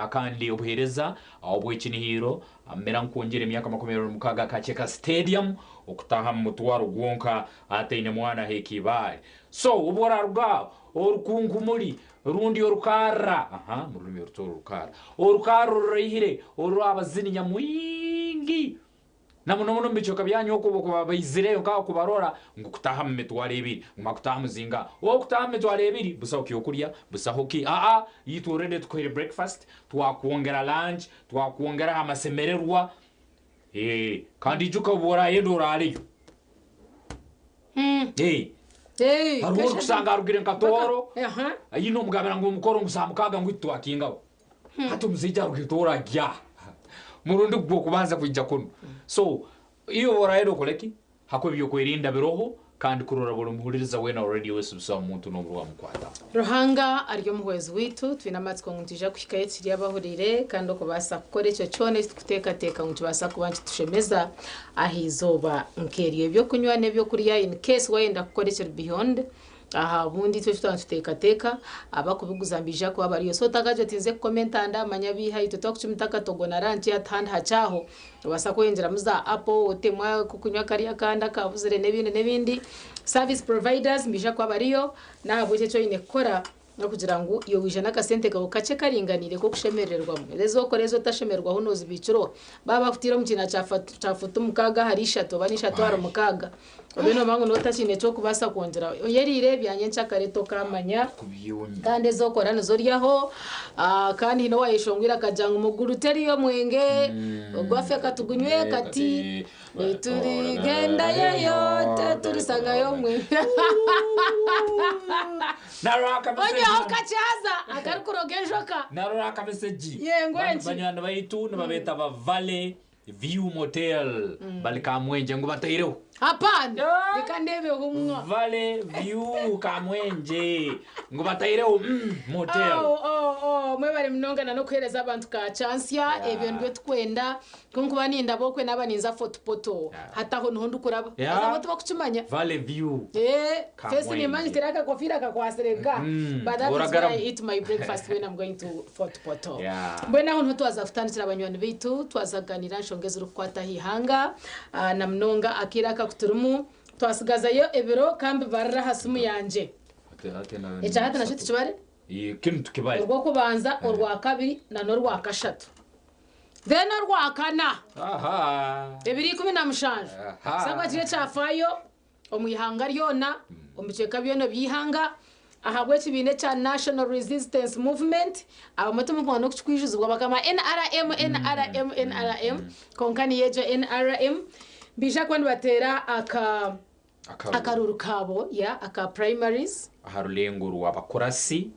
kandi obuheereza obw'ekinihiiro Mera nkwongyera emyaka 26 aka Checkers Stadium okutaaha mu mutwaro gwonka ataine mwana aheeka ibaare. So obu oraruga aho orukunkumuri rundi orukarra, aha mu rurimi orutooro orukarra, orukarra oruraihire orw'abazini nyamwingi na muno muno omu bicweka byanyu okwo obu bakuba baizireyo nk'aho kubarora ngu kutaaha mu mitwaro ebiri, ngu makutaahamu zingaha? Okutaaha mu mitwaro ebiri busaho kyokurya, busaho ki, aa itwe already tukuhaire breakfast, twakwongera lunch, Twakwongeraho amasemererwa. Ee, kandi ijuka obu orayenda oraaleyo. Ee, Hey, hariho orikusanga arugire nka Tooro, Aha. aine omugambira ngu omukoro ngu saa mukaaga ngu itwe twakingaho. Hati omusaija arugire Tooro arya murundi gw'okubanza kwija kunu. So, iwe obu orayenda okore ki? Hakuba eby'okwerinda biroho kandi kurora buri muhuririza weena wa radiyo wese busaho muntu n'omu orwamukwataho. Ruhanga ari omuhwezi waitu, twine amatsiko ngu nitwija kuhikayo tukiri abahuriire kandi okubaasa kukora ekyo kyona eki turikuteekateeka ngu nikibaasa kuba nikitushemeza aha izooba nk'eryo. Eby'okunywa n'eby'okurya in case waayenda kukora ekiri beyond aha bundi itwe eki twaba nituteekateeka, abakubiguza nibaija kuba bariyo. So otakagira oti nze kukoma entanda manya biiha itwe twakucumita akatogo na ranki hati handi hakyaho. Nobaasa kweyongyeramu za apple, otemu ak'okunywa kari akandi akabuzire n'ebindi n'ebindi. Service providers nibaija kuba bariyo, n'ahabw'ekyo eki oine kukora n'okugira ngu iwe waija n'akasente kaawe kakye karinganiire k'okushemerererwamu. Ezi okora ezi otashemererwaho noozibiikira oha? Baaba bakutaire omu kiina kya fuutu mukaaga ahari ishatu oba n'ishatu ahari mukaaga, obe noomanya ngu nooba otakiine ky'okubaasa kwongyeraho. Oyeriire ebya nyenkyakare tokaamanya. Kandi ezi okora nizo oryaho. Kandi haine owayeshongwire akagira ngu muguru teriyo mwenge, ogwaffe katugunywe kati, turigendayoyo teturisangayo omwenge. Onyeho kakye haza akarikuroga enjoka. Narora akamesegi. Yengwe enki? Banywani baitu nibabeeta ba Valley View Motel bari Kamwengye ngu bataireho. Hapana! Reka ndeebeho mwa. Valley View Kamwengye ngu bataireho motel. Oh, oh, oh, mwebare munonga na n'okuheereza abantu ka kyansya, ebyo nibyo tukwenda. Ku nkuba nindaba okwe naaba ninza Fort Portal, hati aho niho ndikuraba. Haza bo tibakukimanya. Valley View Eh, first Kamwengye. nimanya nti akakofiira kakwasire nka. But that is where I Oragaramu. eat my breakfast when I'm going to Fort Portal. Yeah. Mbwenu aho niho twaza kutandikira banywani baitu, twaza kuganiira aha nshonga ezirikukwata aha ihanga na munonga akaire aka aku turimu. Twasigazayo ebiro ka mbibarire aha simu yangye. Ekya hati nakyo tukibare? Kinu tukibare. Orw'okubanza, orwakabiri na n'orwakashatu. Then orwakana, Aha. ebiro 17. Aha. Kyaba kiri ekyafaayo omu ihanga ryona. Omu bicweka byona eby'eihanga ahabw'ekibiina ekya National Resistance Movement, abamwe timurikumanya n'okukikwijuzibwa bakama NRM, NRM, NRM, kwonka niyo egyo NRM. Nibaija kuba nibateera aka akaruuru kaabo ya aka primaries. Aha rurengo rw'abakurasi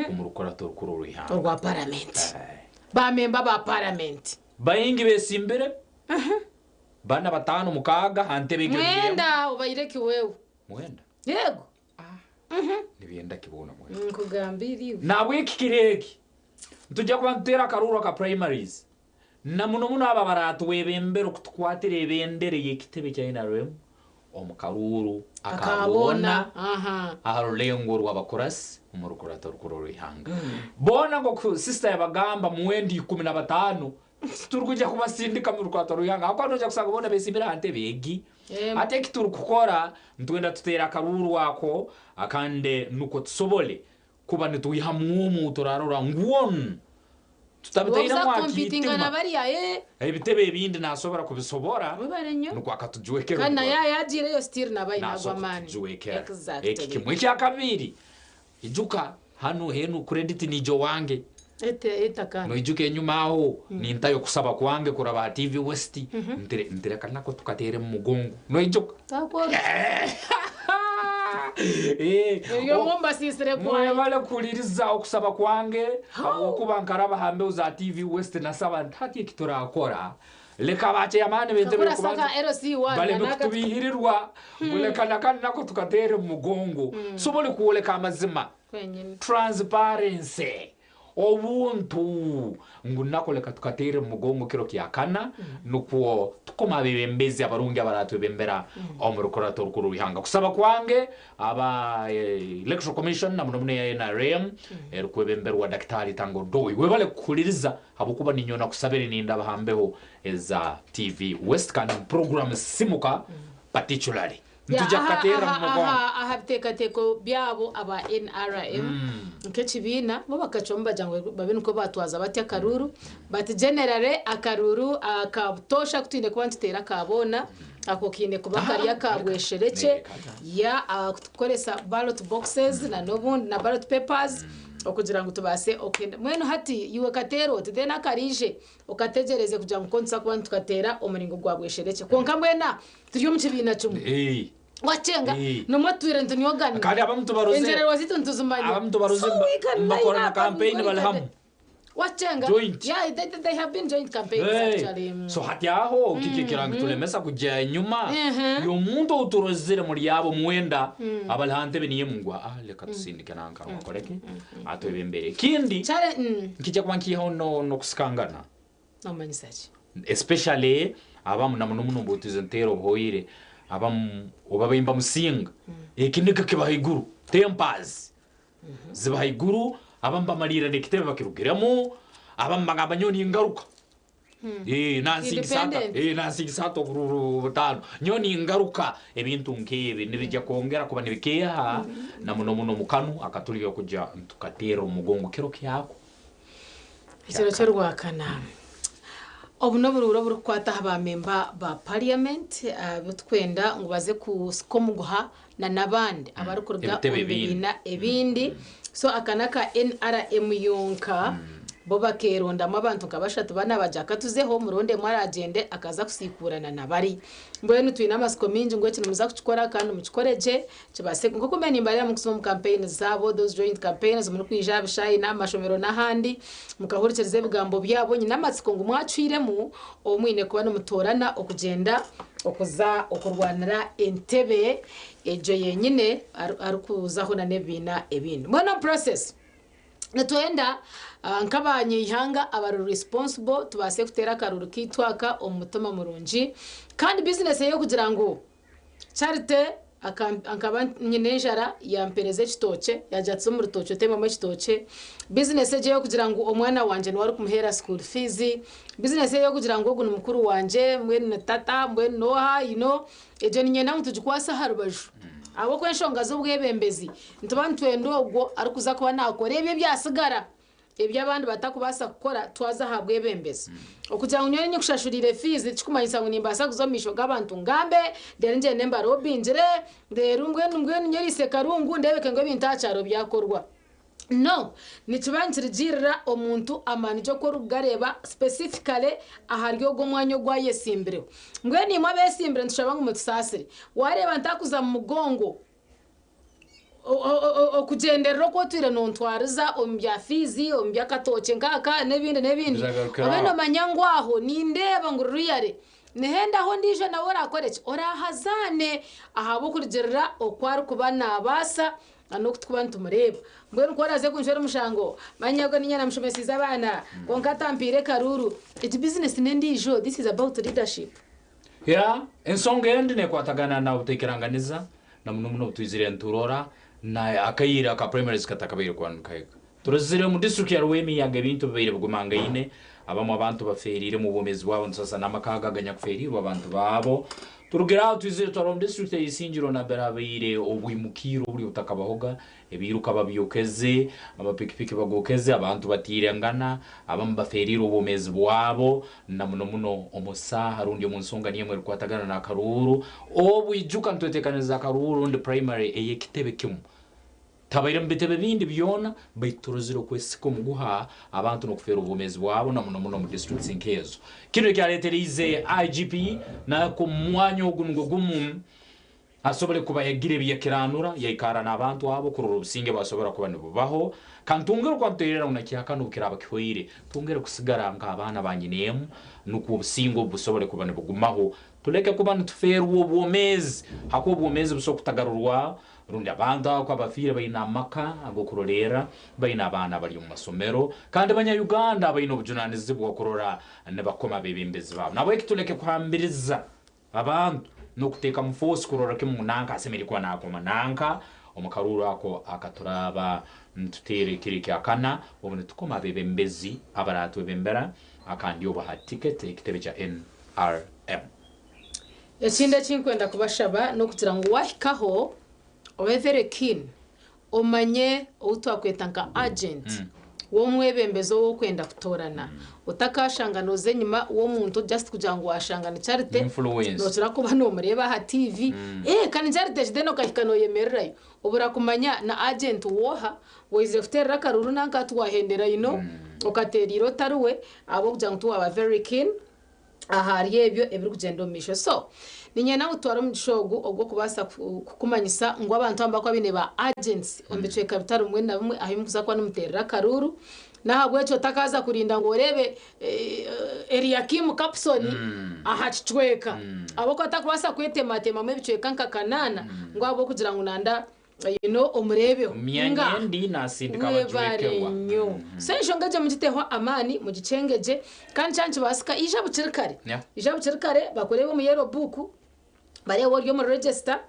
omu rukurato rukuru rw'eihanga. Orwa paramenti. Baamemba ba paramenti. Baingi beesimbire, bana, bataano, mukaaga aha ntebe egyo niyo emwe. Mwenda obaire ki wewe? Mwenda? Yego. Nibyenda ki boona mwena? Nkugambire iwe. Nahabweki kiro eki nitwija kuba nituteera akaruuru aka primaries na muno muno abo abaratwebembera okutukwatira ebendera ey'ekitebe kya nrm omu karuuru aka boona aha rurengo rw'abakurasi omu rukurato rukuru rw'eihanga. Boona nk'oku sister yabagamba muwendo 15 Titurikwija kubasindika omu rukwato rw'eihanga ahabw'okuba noija kushanga boona beesiimire aha ntebe egi. Hati eki turikukora, nitwenda tuteere akaruuru ako akandi nukwo tusobole kuba nitwihamu omwe ou turaarora ngu onu tutabitairemu aha kiitima, ebitebe ebindi naasobora kubisobora nukwo akatujwekera omu Naasobora kutujwekera. Eki kimwe. Ekyakabiri, Ijuka, hanu henu credit niija owange. Noijuka enyuma aho nintayo okusaba kwange kuraba aha TV West, nti nti reka nako tukateere omu mugongo. Noijuka? Mwebale kuhuririza okusaba kwange habwokuba nkaraba aha mbeho za TV West nasaba nti hati eki turakora Leka ba ceyamaani b'entebe y'okubanza baleme kutubiihirirwa ngu leka na kanu nako tukateere omu mugongo tusobole kwoleka amazima, transparency, obuntu ngu nako leka tukateere omu mugongo kiro kya kana nukwo tukome abebembezi abarungi abaratwebembera omu rukurato orukuru rw'ihanga. Kusaba kwange aba Electoral Commission na muno muno eya nrm erikwebemberwa Dakitari Tanga Odoi webale kuhuririza Habwokuba ninyowe nakusabire nindaba ha mbeho eza TV West kandi omu program Simuka particularly. Yeah, Nitwija aha, kukateerera aha, mu mugongo. aha, aha biteekateeko byabo aba NRM nk'ekibiina bo bakacwamu bagira ngu babe nikwo baatwaza batyo akaruuru but generally akaruuru aka butoosha aku twine kuba nituteera aka boona ako kaine kuba kari aka bwesherekye yeah, kukoresa ballot boxes na n'obundi na ballot papers Okugira ngu tubaase okuhenda. Mbwenu hati iwe kateera oti, then akaraije okategyereze kugira ngu nituza kuba nitukateera omuringo gwa bwesherekye. Kwonka mbwenu aha turi omu kibiina kimwe. Wakyenga, nimwo tutwire nitunyogana. Kandi abamu tubaroze. Engyererwa zaitu nituzimanya. Abamu tubaroze So we can nibakora line na up and campaign we bari can- hamwe. Wakyenga? Joint. Yeah, they have been joint campaigns Hey, actually. So hati aho kiki ekirangitulemesa kugya enyuma y'omuntu ou turozire muri abo mwenda abari ha ntebe niyo emu ngu aa leka tusindike nanka ngu akore ki atwebembere. Ekindi Chale. nkija kuba nkiihaho no- n'okusikangana Nomanyisa ki? especially abamu na muno muno obu nteera obuhoire abamu oba baimbamusinga ekiniga kiba haiguru tempers Ziba haiguru, abamu bamariira n'ekitebe bakirugiremu, abamu bagamba nyowe ningaruka. Eh, nansingisa ata, Independent. eh, nansingisa ata obururu butaano. Nyowe ningaruka. Ebintu nk'ebi nibija kwongera kuba nibikeeha na muno muno omu kanu akaturiyo kuja nitukateera omu mugongo kiro kyako. Ekiro ky'Orwakana. Obu n'oburuuru oburikukwata aha baamemba ba parliament abu turikwenda ngu baze kusika omuguha na n'abandi abarikuruga Ebitebe omu ebindi. bibiina ebindi. So aka n'aka NRM yonka bo bakeerondamu abantu nka bashatu bana bagira katuzeho murondemu aragyende akaza kusiikuurana na bari. Mbwenu twine amatsiko maingi ngu eki nimuza kukikora kandi mukikore gye kibaase nk'oku mbaire nimbareeba murikuza omu campaigns zaabo those joint campaigns murikwija aha bishaayi n'aha mashomero n'ahandi mukahurikiriza ebigambo byabo nyine amatsiko ngu mwacwiremu ou mwine kuba nimutoorana okugyenda okuza okurwanira entebe egyo yenyine arikuzaho n'ebibiina ebindi. Mbwenu omu process. Nitwenda nk'abanyaihanga abari responsible tubaase kuteera akaruuru kaitu aka omu mutima murungi kandi bizinesi ey'okugira ngu Charity nkaba nyine enjara yampereza ekitookye yaagira ati za omu rutookye oteememu ekitookye, bizinesi egi ey'okugira ngu omwana wangye niwe arikumuheera school fees, bizinesi ey'okugira ngu ogu ni mukuru wangye mbwenu ni tata mbwenu n'oha you know Egyo niinyenda ngu tugikwase aha rubaju ahabw'okuba enshonga z'obwebembezi nituba nitwenda ogwo arikuza kuba naakora ebyo ebyatsigara. Ebi abandi batakubaasa kukora twaza aha bwebembezi. Okugira ngu nyowe nyikushashuriire fiizi tikikumanyisa ngu nimbaasa kuza omu maisho g'abantu ngambe, reero ngyende mbarobingire, reero mbwenu mbwenu nyeriise karungu ndeebeke ngu ebintu aha kyaro byakorwa. No. Nikiba nikirugiirira omuntu amaani gye oku orikugareeba specifically ahari ogwo omwanya ogu ayesimbireho. Mbwenu imwe abeesimbire nitushaba ngu mutusaasire. Waareeba ntakuza mu mugongo, Okugyenderera oku otwire nontwariza omu bya fiizi, omu by'akatookye nk'aka n'ebindi n'ebindi, obe nomanya ngu aho nindeeba ngu ruriyare nihendaho ondiijo nawe oraakore ki? Oraahazaane ahabw'okurugirira oku arikuba naabaasa n'oku turikuba nitumureeba. Mbwenu ku oraaze kunshwera omushango, manya ogwo niinye naamushomesiize abaana kwonka tampiire karuuru. Egi bizinesi n'endiijo, this is about leadership. Yeah, ensonga endi nekwatagana na obutaikiranganiza na muno muno obutwizire niturora na akaire aka primaries katakabaire kuba nikahika. Turozire omu district ya Rwemiyaga ebintu bibaire bigumangaine, abamu abantu baferiire omu bwomezi bwabo nitusasa n'amaka ago aganyakuferiirwe abantu baabo. Turugire aho twizire twarora omu district eya Isingiro nambere habaire obwimukiiro oburi obutakabahoga Ebiiruka babyokeze, amapikipiki bagokeze, abantu batiirengana, abamu baferiirwe obwomeezi bwabo, na muno muno omu saaha rundi omu nsonga niyo emu erukukwatagana n'akaruuru. Obu ijuka nitwetekaniriza akaruuru rundi primary ey'ekitebe kimu. Tabaire mu bitebe bindi byona, baitu turozire okwesika omuguha abantu n'okufeerwa obwomeezi bwabo na muno muno omu districts nk'ezo. Kinu ekyaleteriize IGP nahika omu mwanya ogu nugwo gumu Asobole kuba yagira ebi yakiranura, yaikara n'abantu abo kurora obusinge bwasobora kuba nibubaho. Kandi twongere okuba nitutererra ngu na kyakana obu kiraaba kihoire, twongere kusigara nk'abaana ba nyina emu nukwo obusinge obu busobole kuba nibugumaho. Tuleke kuba nitufeerwa obwomeezi hakuba obwomeezi busobora kutagarurwaho rundi abantu abo abafiire baine amaka ag'okurolerra, baine abaana abali omu masomero, kandi Banya-Uganda abaine obujunanizibwa kurora nibakoma abebembezi baabo. Nahabweki tuleke kuhambiriza Abantu n'okuteekamu foosi kurora kimu ngu nanka asemeriire kuba naakoma nanka omu karuuru ako akaturaaba nituteera ekiro ekyakana obu nitukoma abeebembezi abaraatwebembera akandi obu ha tiketi ey'ekitebe kya nrm. Ekindi eki nkwenda kubashaba n'okugira ngu waahikaho obe very keen Omanye ou twakweta nka agent w'omwebembezi ou okwenda kutoorana. Otakaashanga nooza enyima w'omuntu just kugira ngu waashanga ni Charity, Influence. nookira kuba noomureeba aha TV. Eh, ka ni Charity egi then okahika nooyemererayo. Obura kumanya ni agent w'oha, waizire kuteerera akaruuru nanka hati waahendera you know, okateereire otari we ahabw'okugira ngu tiwaaba very keen. ahari ebyo ebirikugyenda omu maisho. So, niinyenda ngu tutware omugisha ogu ogw'okubaasa kukumanyisa ngu abantu aba nibakuba baine ba agents omu bicweka bitari bimwe na bimwe ahu murikuza kuba nimuteerera akaruuru. N'ahabw'ekyo otakaaza kurinda ngu oreebe Eliakim Kapson aha kicweka ahabw'okuba takubaasa kwetematemamu ebicweka nka kanaana ngu ahabw'okugira ngu nanda You know omureebeho. Myanya Nga endi naasindika webare abajwekerwa. nnyo. So enshonga egyo mugiteho amaani, mugikyengegye kandi kyaba nikibaasika ija bukiri kare. Yeah. Ija bukiri kare bakureebe omu yellow book, bareebe ori omuri register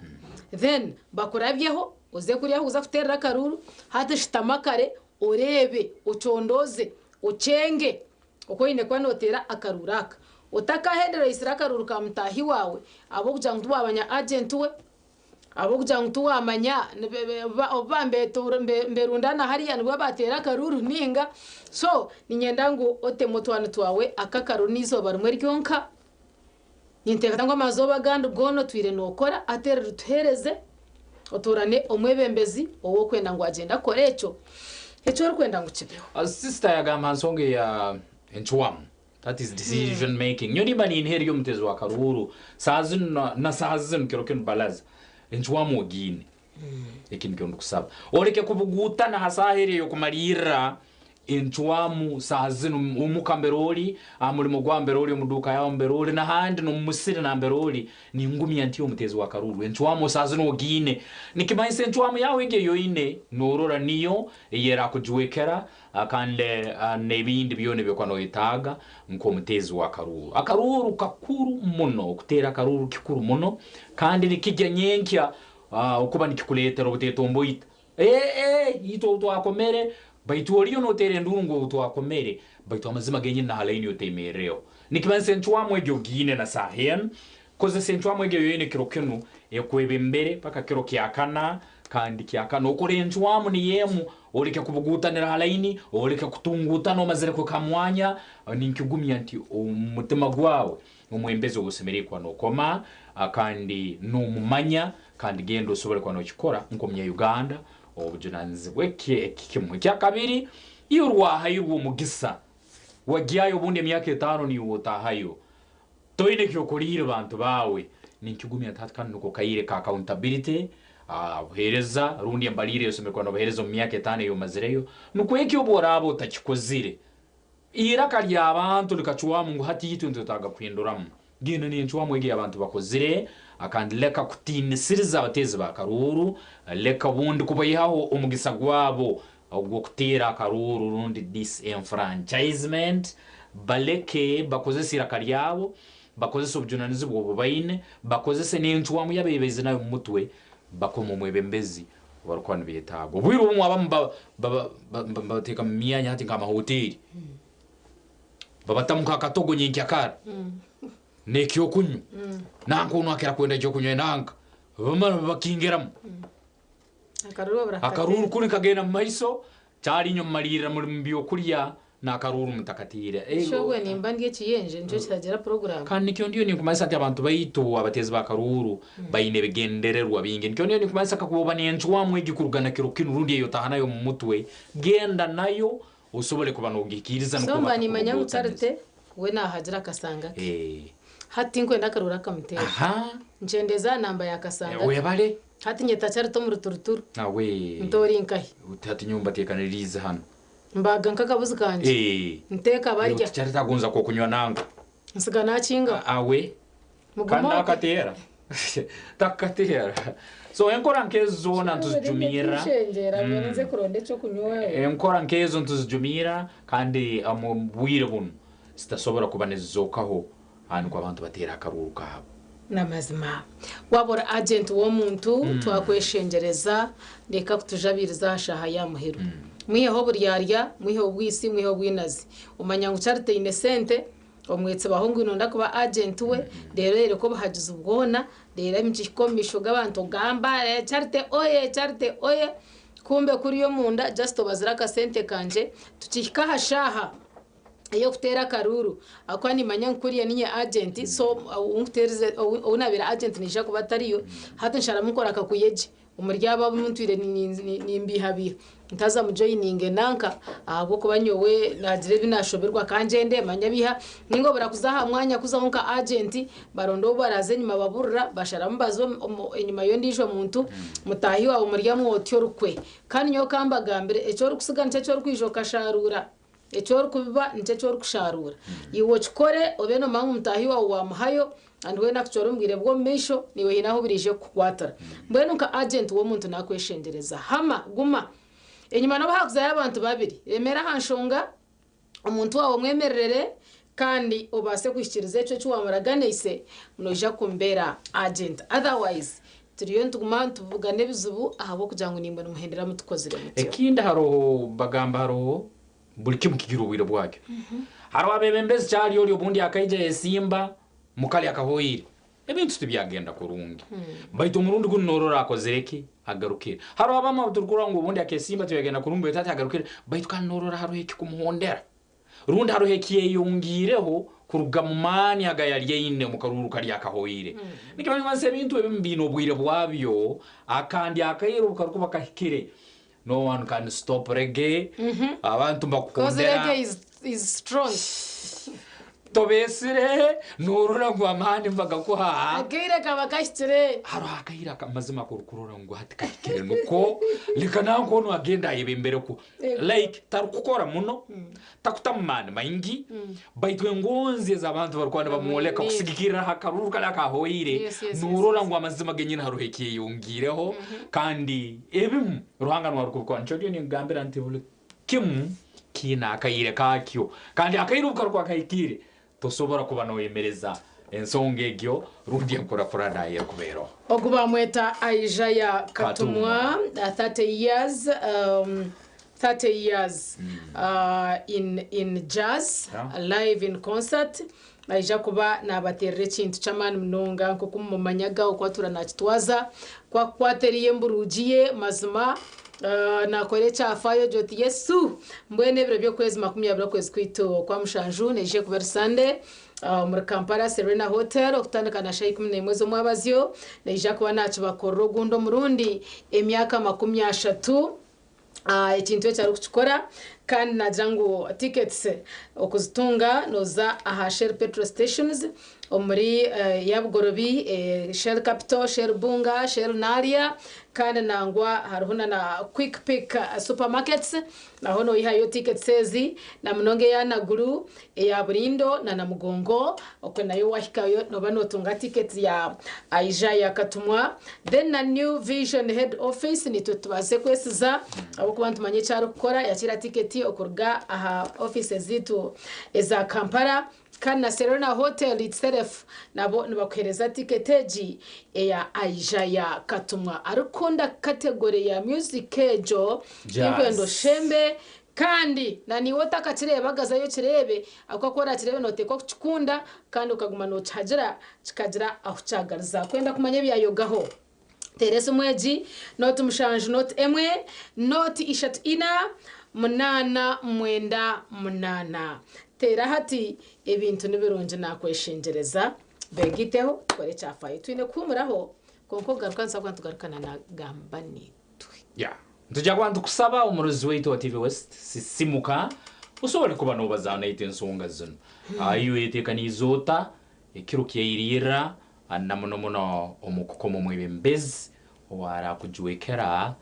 then bakurabyeho oze kuriya ahu orikuza kuteerera akaruuru. Hati shutama kare oreebe, ocondooze, okyenge oku oine kuba nooteera akaruuru aka. Otakahendera oitsire akaruuru ka mutaahi waawe ahabw'okugira ngu tiwaamanya agent we. Ahabw'okugira ngu tiwamanya obu mberundana hariya nibwo bateera akaruru ninga so niinyenda ngu otemu otwani twawe aka akaruru n'eizooba rimwe ryonka. Ninteekateeka ngu amazooba agandi goona otwire nookora hati eri rituheereze otoorane omwebembezi ou orikwenda ngu agyende akore ekyo eki orikwenda ngu kibeho. Sister yagamba aha nsonga eya encwamu. That is decision making. Nyowe nimba ninha eri omutezi wa karuuru saaha zinu na saaha zinu kiro kinu balaza encwamu ogiine. Eki nikyo ndikusaba. Oreke kubuguutana ha saaha eri ey'okumaliirra encwamu saaha zinu omuka mbere ori, aha murimo gwawe mbere ori, omu duuka yaawe mbere ori, n'ahandi n'omu musiri nambere ori, ningumya nti omutezi wa karuuru encwamu saaha zinu ogiine. Nikimanyisa encwamu yaawe egi ei oine noorora niyo ey'erakujwekera Kandi n'ebindi byona ebi orikuba noyetaaga nk'omuteezi w'akaruuru. Akaruuru kakuru muno, okuteera akaruuru kikuru muno kandi nikigya nyenkya okuba nikikuleetera obuteetomboita. Ee, itwe ou twakomere, baitu oriyo nooteera enduuru ngu ou twakomere, baitu amazima genyini na ha layini oteemerreho. Nikimanyisa encwamu egi ogiine na saaha enu, kozesa encwamu egi ei oine kiro kinu ekwebembere paka kiro kyakana, kandi kyakana okore encwamu niyo emu. Oreke kubuguutanira aha layini, oreke kutunguutana omazire kuhika aha mwanya. Ninkigumya nti omu mutima gwawe omwebembezi ou osemeriire kuba nookoma kandi noomumanya kandi genda osobole kuba nookikora nk'omunya-Uganda obujunaanizibwa. Eki eki kimwe. Ekyakabiri, iwe orwahairwe omugisa wagyayo obundi emyaka etaano niiwe otaahayo, Toine eki okoriire bantu baawe. Ninkigumya nti hati kanu niko kaire ka accountability, obuheereza rundi embariira ei osemeriire kuba nobaheereza omu myaka etaano ei omazireyo. Nukwo eki obu oraaba otakikozire, eiraka ry'abantu rikacwamu ngu hati itwe nitwetaaga kuhinduramu. Genda n'encwamu egi ei abantu bakozire kandi leka kutiinisiriza abateezi b'akaruuru, leka obundi kubaihaho omugisa gwabo ogw'okuteera akaruuru rundi disenfranchisement, baleke bakozese iraka ryabo, bakozese obujunanizibwa obu baine, bakozese n'encwamu yabo ei baize nayo omu mutwe, bakome omwebembezi ou barikuba nibetaaga. Obwire obumwe abamu babateeka mu myanya hati nk'amahoteeri, babatamu nk'akatogo nyenkyakara n'ekyokunywa, nanka onu akira kwenda ekyokunywa nanka, bamara babakingiramu. Akaruuru kuri kagenda mu maiso, kyari inywe mumalirira muri mu byokurya n'akaruuru mutakatiire. Shobwe nimba ndi ekiyenje nikyo kitagira puroguramu. Kandi nikyo ndiyo ninkumanyisa nti abantu baitu abateezi b'akaruuru baine ebigendererwa bingi. Nikyo ndiyo ninkumanyisa kakuba oba n'encwamu egi kuruga na kiro kinu rundi ei otaaha nayo omu mutwe, genda nayo osobole kuba nogihikiiriza So nukwo mba nimanya ngu batakubuguutaniza. Charity we naahagira akasanga ke. Eh. Hati tinkwenda akaruuru akamuteera. Aha. Nkyendeza aha namba ya kasanga ke. Webale. Hati nyeta Charity omu ruturuturu. Awe. Nti ori nkahi? Oti hati nyowe mbateekaniriize hanu. Mbaga nk'akabuzi kangye. Eh. Nteeka barya. Oti Charity agonza k'okunywa nanka. Nsiga naakingaho. Awe. Mugume Kandi okwe. naakateera. Takukateera. So enkora nk'ezo zoona nituzijumirra. Tushengyera mbwenu nze kuronda eky'okunywa. Enkora nk'ezo nituzijumirra kandi omu bwire bunu zitasobora kuba nizizookaho aha nikwo abantu bateera akaruuru kaabo. N'amazima waaba ori agent w'omuntu twakweshengyereza reka kutujabiiriza aha shaaha ya muheru. Mwiheho oburyarya, mwiheho obwitsi, mwiheho obwinazi. Omanya ngu Charity aine sente, omwetsibaho ngu noyenda kuba agent we, reero oyereka obuhagizi bwona, reero nikihika omu maisho g'abantu ogamba Charity oye, Charity oye, kumbe kuriya omunda just obazire akasente kangye, tukihika aha shaaha ey'okuteera akaruuru ahakuba nimanya ngu kuriya niinye agent so ou naabaire agent naija kuba atariyo, hati nsharamu nkora kakuyegye omuri abo abu ntwire nimbeihabeiha ntaza mujoyininge nanka ahabw'okuba nyowe naagira ebi naashoberwa ka ngyende manye abiiha nainga obura kuza aha mwanya kuzaho nka agent baronda ou baraaze enyima baburira basharamu baza enyima y'ondiijo muntu mutaahi waawe muryamu otyo orukwe kandi nyowe ka mbagambire eki orikusiga nikyo eki orikwija okasharuura. Eki orikubiba nikyo eki orikusharuura. Iwe okikore obe noomanya ngu mutaahi waawe waamuhayo and weena akucwera omu bwire bw'omu maisho, naiwe haine ahu biraije kukukwatira. Mbwenu nka agent w'omuntu naakweshengyereza, hama, guma. Enyima n'obu haakuzayo abantu babiri, remera aha nshonga, omuntu waawe omwemererere kandi obaase kuhikiiriza ekyo eki waamuraganeise, noija kumubeera agent. Otherwise, turiyo nituguma nitubugana ebizibu ahabw'okugira ngu naimwe nimuhendera mutukozire mutyo. Ekindi haroho bagamba haroho buri kimu kigira obwire bwakyo. Haroho abebembezi kyali ori obundi akaija yayesimba mukali akahoire ebintu tibyagenda kurungi baitu omurundi gunu norora akozire ki agarukire. Haroho abamu abuturukurora ngu obundi akesimba tibyagenda kurungi baitu hati agarukire baitu kandi norora haroho ekikumuhondera rundi haroho ekiyeyongiireho kuruga mu maani agayali aine omu karuuru kali akahoire. Nikyo nikimanyisa ebintu ebimu biine obwire bwabyo akandi akaire obu karukuba kahikire No one can stop reggae. Abantu Cause mbakukundira. reggae is, is strong. Tobesire norora ngu amaani mbagakuha. Akaire kaba kahikire. Haroho akaire akamazima akorukurora ngu hati kahikire nuko leka nanka onu agende ayebembereku. Like tarukukora muno, takutamu maani maingi, baitu engonzi ez'abantu barukuba nibamwoleka kusigikirra ha karuuru kali akahoire, Yes, yes, yes, norora yes. ngu amazima genyini haroho ekyeyongiireho kandi ebimu Ruhanga nuwe arukubikora. Nikyo ndiyo ninkugambira nti buli kimu kiine akaire kakyo kandi akaire obu karukuba kahikiire, tosobora kuba noyemereza ensonga egyo rundi enkurakurana ey'erukuba eroho. Ogu bamweta Isaiah Katumwa, 30 years, 30 years in, in jazz, live in concert. Naija kuba naabateerera ekintu ky'amaani munonga nk'oku mumumanyaga oku atuura naakitwaza. Ku akukwata eriyo emburuugi ye, mazima naakora ekyafaayo ogira oti Yesu! Mbwenu ebiro by'okwezi 20 okwezi kwaitu okwa mushanju neija kuba eri Sande omuri Kampala Serena Hotel okutandika na shaaha 11 z'omwabazyo. Naija kuba naakibakorera ogundi omurundi emyaka 30. Ekintu eki arikukikora kandi naagira ngu tickets okuzitunga nooza aha Shell petrol stations omuri Yabugorobi, Shell Capital, Shell Bunga, Shell Naalya kandi nangwa hariho na na Quick Pick supermarkets naho noihayo tickets ezi na munonga eya Naguru, eya Bulindo na Namugongo okwe nayo wahikayo noba notunga ticket ya Aija ya Katumwa. Then na New Vision head office nitwe tubaase kwesiza ahabw'okuba nitumanya eki arikukora yakiira ticket okuruga aha office ziitu eza Kampala. Kandi na Serena Hotel itself nabo nibakuheereza ticket egi eya Aija ya Katumwa. Arikukunda category ya music egyo tinkwenda oshembe. Kandi na naiwe otakakireebaga zayo okireebe, ahabw'okuba ku oraakireebe nooteekwa kukikunda kandi okaguma nookihagira kikagira ahu kyagariza. Kwenda kumanya ebyayogaho, teera esimu egi, nooti mushanju nooti emwe, nooti ishatu ina, munaana mwenda munaana. Teera hati, ebintu ni birungi naakweshengyereza. Beegaiteho tukore ekyafaayo. Twine kuhuumuraho, kwonka okugaruka nituza kuba nitugarukana na Gamba Naitwe. Yeah. Nitwija kuba nitukusaba omurozi waitu wa TV West sisimuka osobole kuba nobazaho naitwe ensonga zinu. Iwe oyetekaniize ota ekiro kyairirra na muno muno omu kukoma omwebembezi owarakujwekera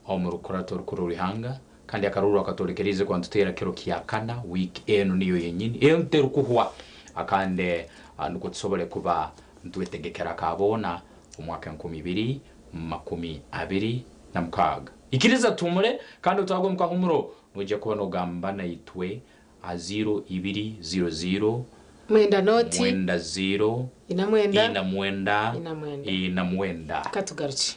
omu rukurato orukuru rw'ihanga kandi akaruuru akatworekeriize kuba nituteera kiro kyakana wiiki enu niyo yenyini enu terukuhwa akandi nukwo tusobole kuba nitwetegekera ka boona omwaka 2026. Ikiriza tuhumure kandi otwagwe omu kahumuro noija kuba nogamba naitwe aha ziiro ibiri ziiro ziiro Mwenda nooti mwenda ziiro ina mwenda ina mwenda ina mwenda. ina mwenda. Ka tugarukye.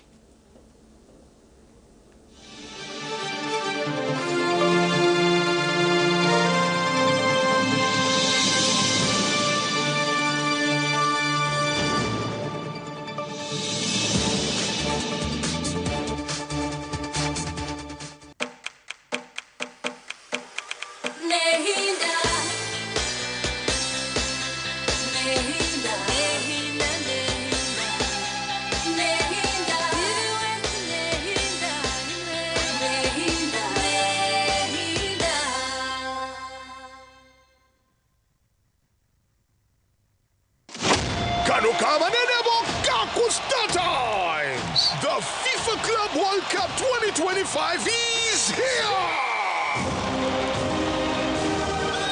Kano kabanene bokka ku Star Times. The FIFA Club World Cup 2025 is here!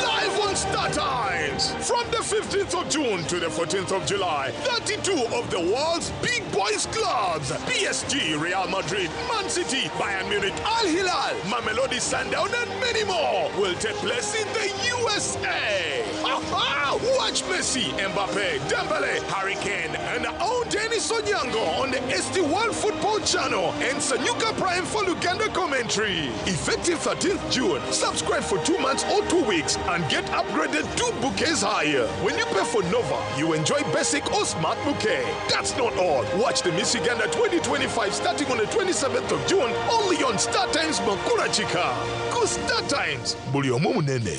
Live on Star Times! From the 15th of June to the 14th of July, 32 of the world's big boys clubs PSG, Real Madrid, Man City, Bayern Munich, Al Hilal, Mamelodi Sundown, and many more will take place in the USA. Watch Messi, Mbappe, Dembele, Harry Kane, and our own Dennis Onyango on the ST World Football Channel and Sanyuka Prime for Luganda commentary. Effective 13th June, subscribe for 2 months or 2 weeks and get upgraded 2 bouquets higher. When you pay for Nova, you enjoy basic or smart bouquet. That's not all. Watch the Miss Uganda 2025 starting on the 27th of June only on Star Times Makura Chika. Go Star Times. Buli omu munene.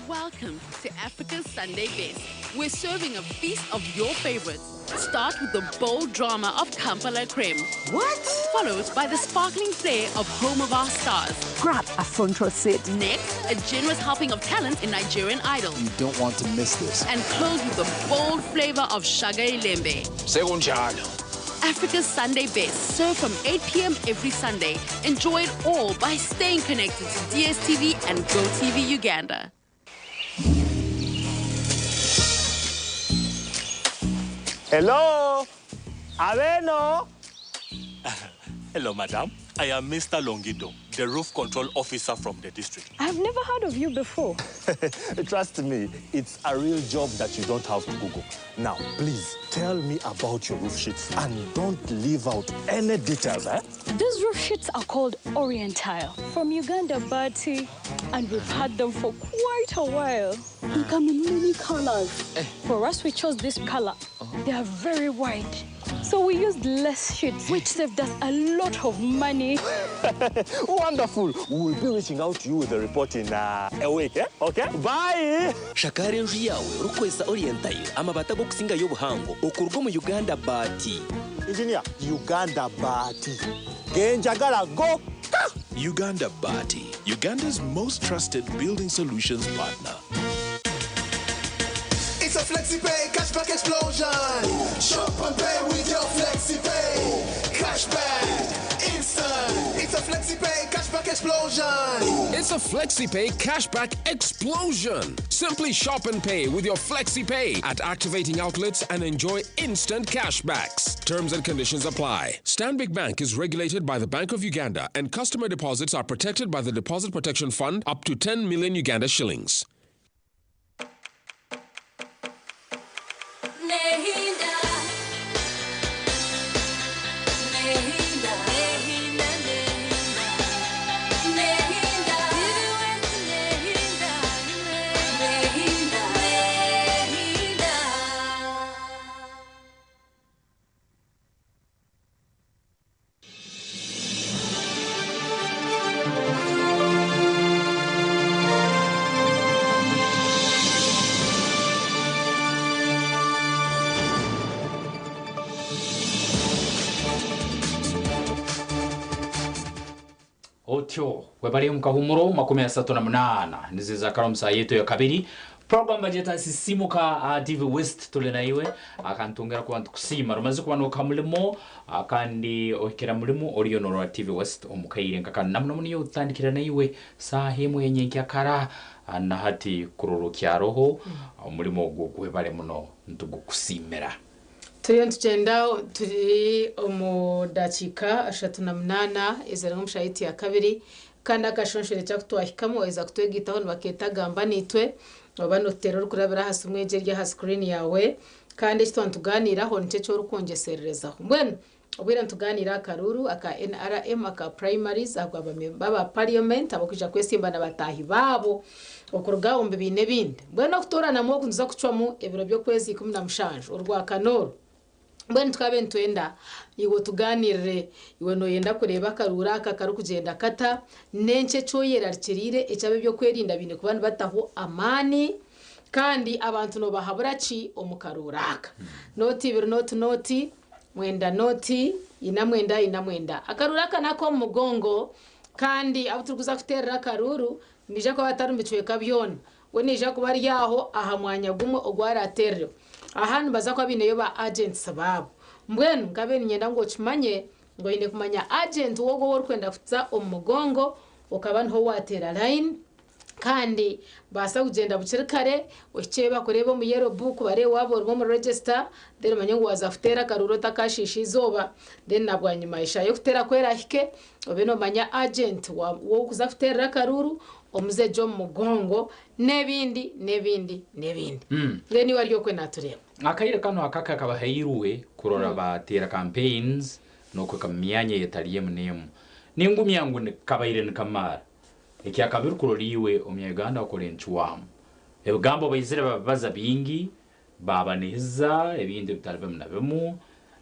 Welcome to Africa's Sunday Best. We're serving a feast of your favorites. Start with the bold drama of Kampala Creme. What? Followed by the sparkling flair of Home of Our Stars. Grab a front row seat. Next, a generous helping of talent in Nigerian Idol. You don't want to miss this. And close with the bold flavor of Shaga Ilembe. Sekunjalo. Africa's Sunday Best, served from 8 p.m. every Sunday. Enjoy it all by staying connected to DSTV and GoTV Uganda. Hello? Aveno? Hello, madam. I am Mr. Longido, the roof control officer from the district. I've never heard of you before. Trust me, it's a real job that you don't have to Google. Now, please tell me about your roof sheets and don't leave out any details, eh? These roof sheets are called Orientile from Uganda, Bertie, and we've had them for quite quite a while. They come in many colors. For us, we chose this color. They are very wide. So we used less sheets, which saved us a lot of money. Wonderful. We will be reaching out to you with a report in a week. Eh? Okay? Bye. Shakara enju yawe orikukozesa orientayo amabaati ag'okusingayo obuhango okuruga omu Uganda Baati. Engineer, Uganda Baati. Genjagala go. Uganda Baati, Uganda's most trusted building solutions partner. It's a FlexiPay cashback explosion. Shop and pay with your FlexiPay. Cashback, instant. It's a FlexiPay cashback explosion. It's a FlexiPay cashback explosion. Simply shop and pay with your FlexiPay at activating outlets and enjoy instant cashbacks. Terms and conditions apply. Stanbic Bank is regulated by the Bank of Uganda and customer deposits are protected by the Deposit Protection Fund up to 10 million Uganda shillings. Nehinda. Nehinda. Nehinda. Nehinda. Nehinda. Nehinda. Nehinda. Otyo webali mukahumuro 38 niziza karo musaa yetu ya kabiri program bajeta sisimuka TV West tuli naiwe akantongera kuba ntukusiima rumaze kuba noka mulimo kandi ohikira mulimo oriyo norora TV West omukaire nkakana namuno niyo utandikira naiwe saha emwe yenyenkyakara na hati kuroro kyaroho omulimo ogwo gwebale muno ntugukusiimira. Turiyo nitugyenda turi omu dakiika 38 eziri nk'omushahiti ya kabiri kandi akashonshore kyakutwahikamu waheza kutwegitaho nibakeeta gamba nitwe oba notuteera orikurabira aha simu egyo eri aha sikirini yawe kandi eki twatugaaniiraho nikyo eki orikwongyesererezaho. Mbwenu obwire nitugaaniira akaruru aka NRM aka primaries ahabwa baba parliament abakwija kwesimba na bataahi baabo okuruga omu bibiina ebindi. Mbwenu okutooranamu oku nituza kucwamu ebiro by'okwezi 17 orwakana oru. Mbwenu tukabe nitwenda iwe tuganirire iwe noyenda kureeba akaruru aka karikugyenda kata n'enki ekyoyerarikiriire ekyaba ebyokwerinda biine kuba nibataho amaani kandi abantu nobahabura ki omu karuru aka. 0 2 0 9 0 4 9 9. Akaruru aka nako omu mugongo kandi abu turikuza kuteerera akaruru nibaija kuba batari omu bicweka byona. We niija kuba ari aho aha mwanya gumwe ogwarateerereho. Aha nibaza kuba biineyo ba agents baabo. Mbwenu nkabe niinyenda ngu okimanye ngu oine kumanya agent wogwo ou orikwenda kuza omu mugongo okaba niho waateera line kandi baasa kugyenda bukiri kare ohikye bakureebe omu yellow book bareebe waaba orimu omu register then omanye ngu waaza kuteera akaruru otakashiisha izooba then na bwanyima eshaaha y'okuteera ku erahike obe noomanya agent w'okuza kuteerera akaruru omuze gye omu mugongo n'ebindi n'ebindi n'ebindi. Mbwenu iwe ari okwe naatureeba. Akaire kanu akaka kabahairwe kurora bateera campaigns n'okweka mu myanya eyetali emu n'emu. Ningumya ngu kabaire nikamara. Ekyakabiri kurora iwe omunya-Uganda okora encwamu. Ebigambo baizire babibaza bingi, babanihiza ebintu ebitali bimu na bimu.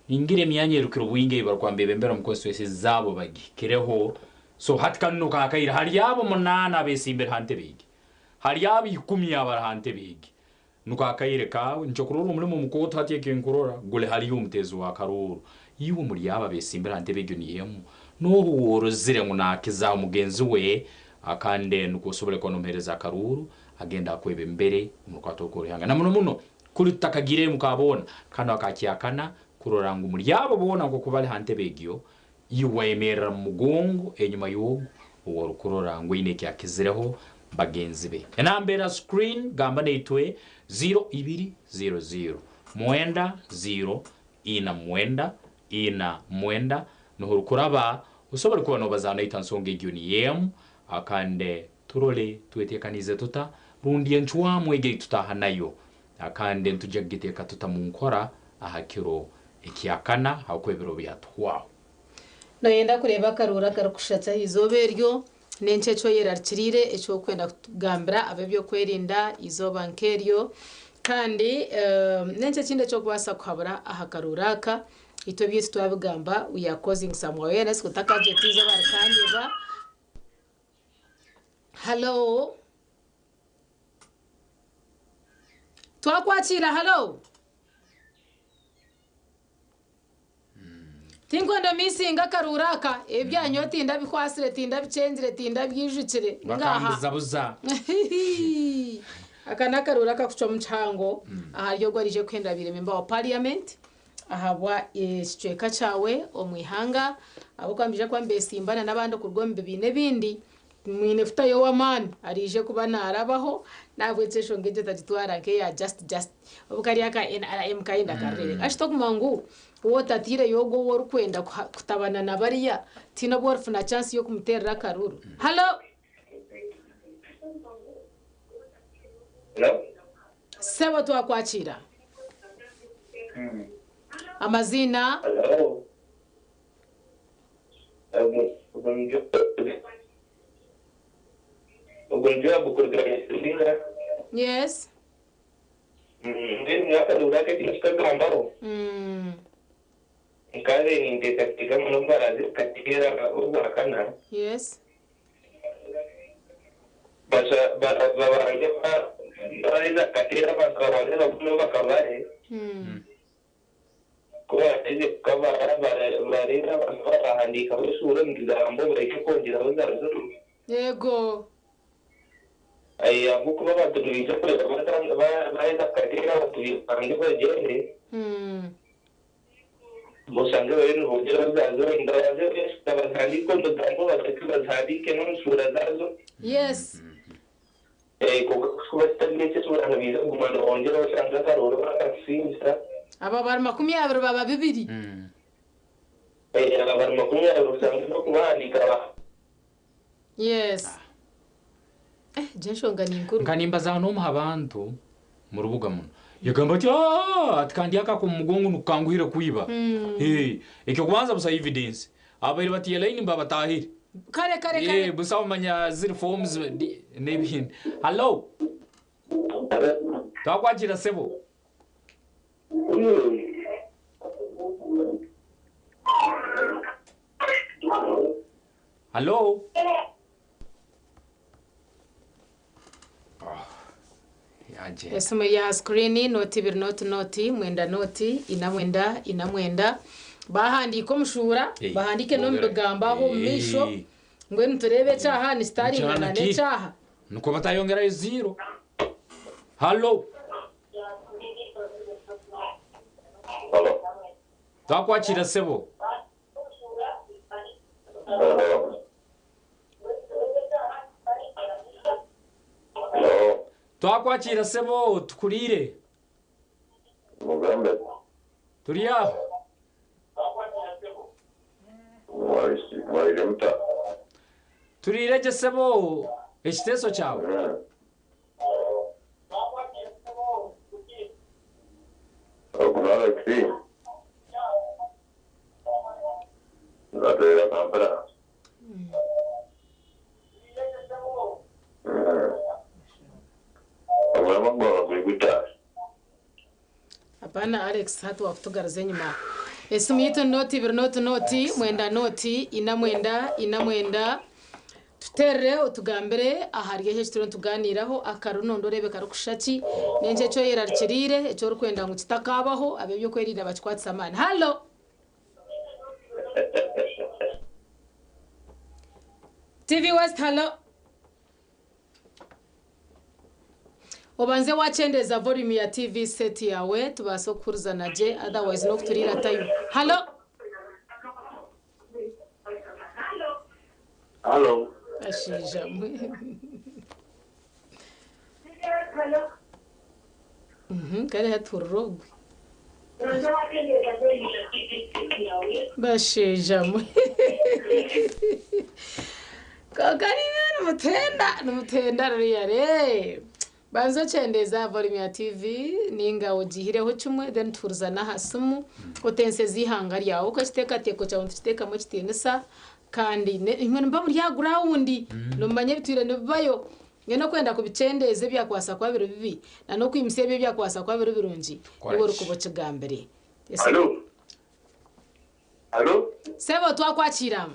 Ningira emyanya erukire obwingi ei barikwamba ebembera omu constituency zaabo bagihikireho. So hati kanu kakaire hari abo 8 abesimbire ha ntebe egi. Hari abo 10 abari ha ntebe egi. Nuko akaire kawe nikyo kurora omurimo mukooto hati ekinkurora guli hariyo omuteezi wa karuru. Iwe muri abo abesimbire ha ntebe egyo niyo emu. N'obu worozire ngu naakiza mugenzi we akande nuko osobole kuba nomuheereza akaruru agenda akweba embere omu rukwata rw'oruhanga. Na muno muno kuri tutakagire mukabona kano akakyakana kurora ngu muri abo boona nk'oku bari ha ntebe egyo iwe wayemerera mu mugongo enyuma y'ogu oworukurora ngu eine ekyakizireho bagenzi be. Enamba era screen gamba neitwe 0 2 0 0 9 0 4 9 4 niho orukuraba osobole kuba nobazaana naitwe nsonga egyo niyo emu akande turole tweteekaniize tuta rundi encwamu egi ei tutaaha nayo akande ntujja kugiteeka tuta mu nkora aha kiro ekyakana ahabw'okuba ebiro byatuhwaho. Noyenda kureeba akaruru akarikushusha ki aha izooba eryo? N'enki eki oyerarikiriire eki orikwenda kugambira ab'eby'okwerinda eizooba nk'eryo? Kandi n'enki ekindi eki orikubaasa kuhabura aha karuuru aka? Itwe ebyaitu twabigamba, we are causing some awareness otakagira oti eizooba rikanyeba. Halo? Twakwakiira, halo? Tinkwenda omisinge akaruuru aka, ebi bya nyowe tindabikwatsire, tindabikyengire, tindabwijukire. Ngaaha. Bakambuzabuza. Aka n'akaruuru akakucwamu kihango ahari ogwo araije kuhendera abaire memba wa parliament ahabwa ekicweka kyawe omu ihanga ahabw'okuba nibaija kuba nibeesimbana n'abandi okuruga omu bibiina ebindi. Mwine kutayo ow'amaani araije kuba naarabaho, n'ahabw'ekyo enshonga egyo otagitwara nk'eya just just. Obu kari aka NRM kayenda kareebeka. Ashi tokumanya ngu waaba otataireyo ogwo ou orikwenda kutabana na bariya, tihaine obu orifuna chance y'okumuteerera akaruuru. Hallo! Hello? Sebo twakwakiira. Amaziina? Hello? Ogu ni Joab kuruga Isiringa. Yes. Mbwenu nyowe akaruuru aka eki ndikukagambaho, nkabaire ninteekateeka ngu n'obu baraaze kukateera Ogwakana, Yes. babanze baaheza kukateera abantu babanze bagumeho bakabare. Ku baraaheze kukabara, bareebe abantu barahandiikaho eshuura omu bigambo bahike kwongyeraho za zuru. Yego. Ahabw'okuba abantu nibaija kureeba baaheza kukateera abantu babanze bagyende, oshange bariyo nibongyeraho za zuru. Nibabanze bazihandiike omu bigambo bagaruke bazihandiike n'omu shuura zaazo. Yes. Kwonka ku kirikuba kitari ekyo, eshuura nibaija kuguma nibongyeraho oshange akarooro baakatusingisa. Aba bari 20 baba bibiri. Aba bari 20 oshange n'okubahandiika ba. Yes. Eh, egyo enshonga ni nkuru. Nka nimbaza n'omu ha bantu mu rubuga muno. Yagamba ati, Aa, ati kandi aka ak'omu mugongo nikukanguhira kwiba. Ee, eky'okubanza busaho evidence. Ababaire bataire layini mbabatahire. Kare kare kare. Ee, busaho manya ziri forms n'ebindi. Hallo. Twakwakira sebo. Hallo. Yagyenda. Esimu eri aha sikirini, nooti ibiri nooti nooti, mwenda nooti, ina mwenda, ina mwenda. Baahandiika omushuura, Ei, bahandiike n'omu bongera. bigambo aho omu maisho. Ei. Mbwenu tureebe ekyaha nikitaaringana Nikyana ki? n'ekyaha. Nikwo batayongerayo ziiro. Hallo. Twakwakira sebo. Twakwakiira sebo tukuriire. Mugambe. Turi aho. Mwaire muta? Turiire gye sebo ekiteeso kyawe. Ogu n'Alex. Nateera Kampala. Omurimo gwawe guri guta? Apana Alex hati wakutugaruza enyima. Esimu yitu ni nooti ibiri nooti nooti mwenda nooti ina mwenda ina mwenda. Tuterere otugambire ahari eki ekituriyo nituganiiraho akarunondo oreebe karikushusha ki n'enki eki oyerarikiriire eki orikwenda ngu kitakaabaho ab'ebyokwerinda bakikwatise amaani. Hallo! TV West hallo! Obanze wakyendeeza volume ya TV set yaawe tubaase okuhurizana gye otherwise n'okuturiira time. Hallo! Hallo. Bashaija mwe. Kare hati hurira ogwe. Bashaija mwe. Kwonka niiwe nimutenda, nimutenda ruriya re. Banza okyendeeze aha volume ya TV ninga ogihireho kimwe then tuhurizane aha simu otenseze eihanga ryawe. Oku ekiteekateeko kyawe nitukiteekamu ekitiinisa Kandi imwe nimuba muri aha gurawundi nimumanya ebitwire nibibayo. Mbwenu okwenda kubikyendeeza ebyakubaasa kuba biri bibi na n'okwimutsya ebyo ebyakubaasa kuba biri birungi, niiwe orikuba okigambire. Halo? Halo? Sebo twakwakiira.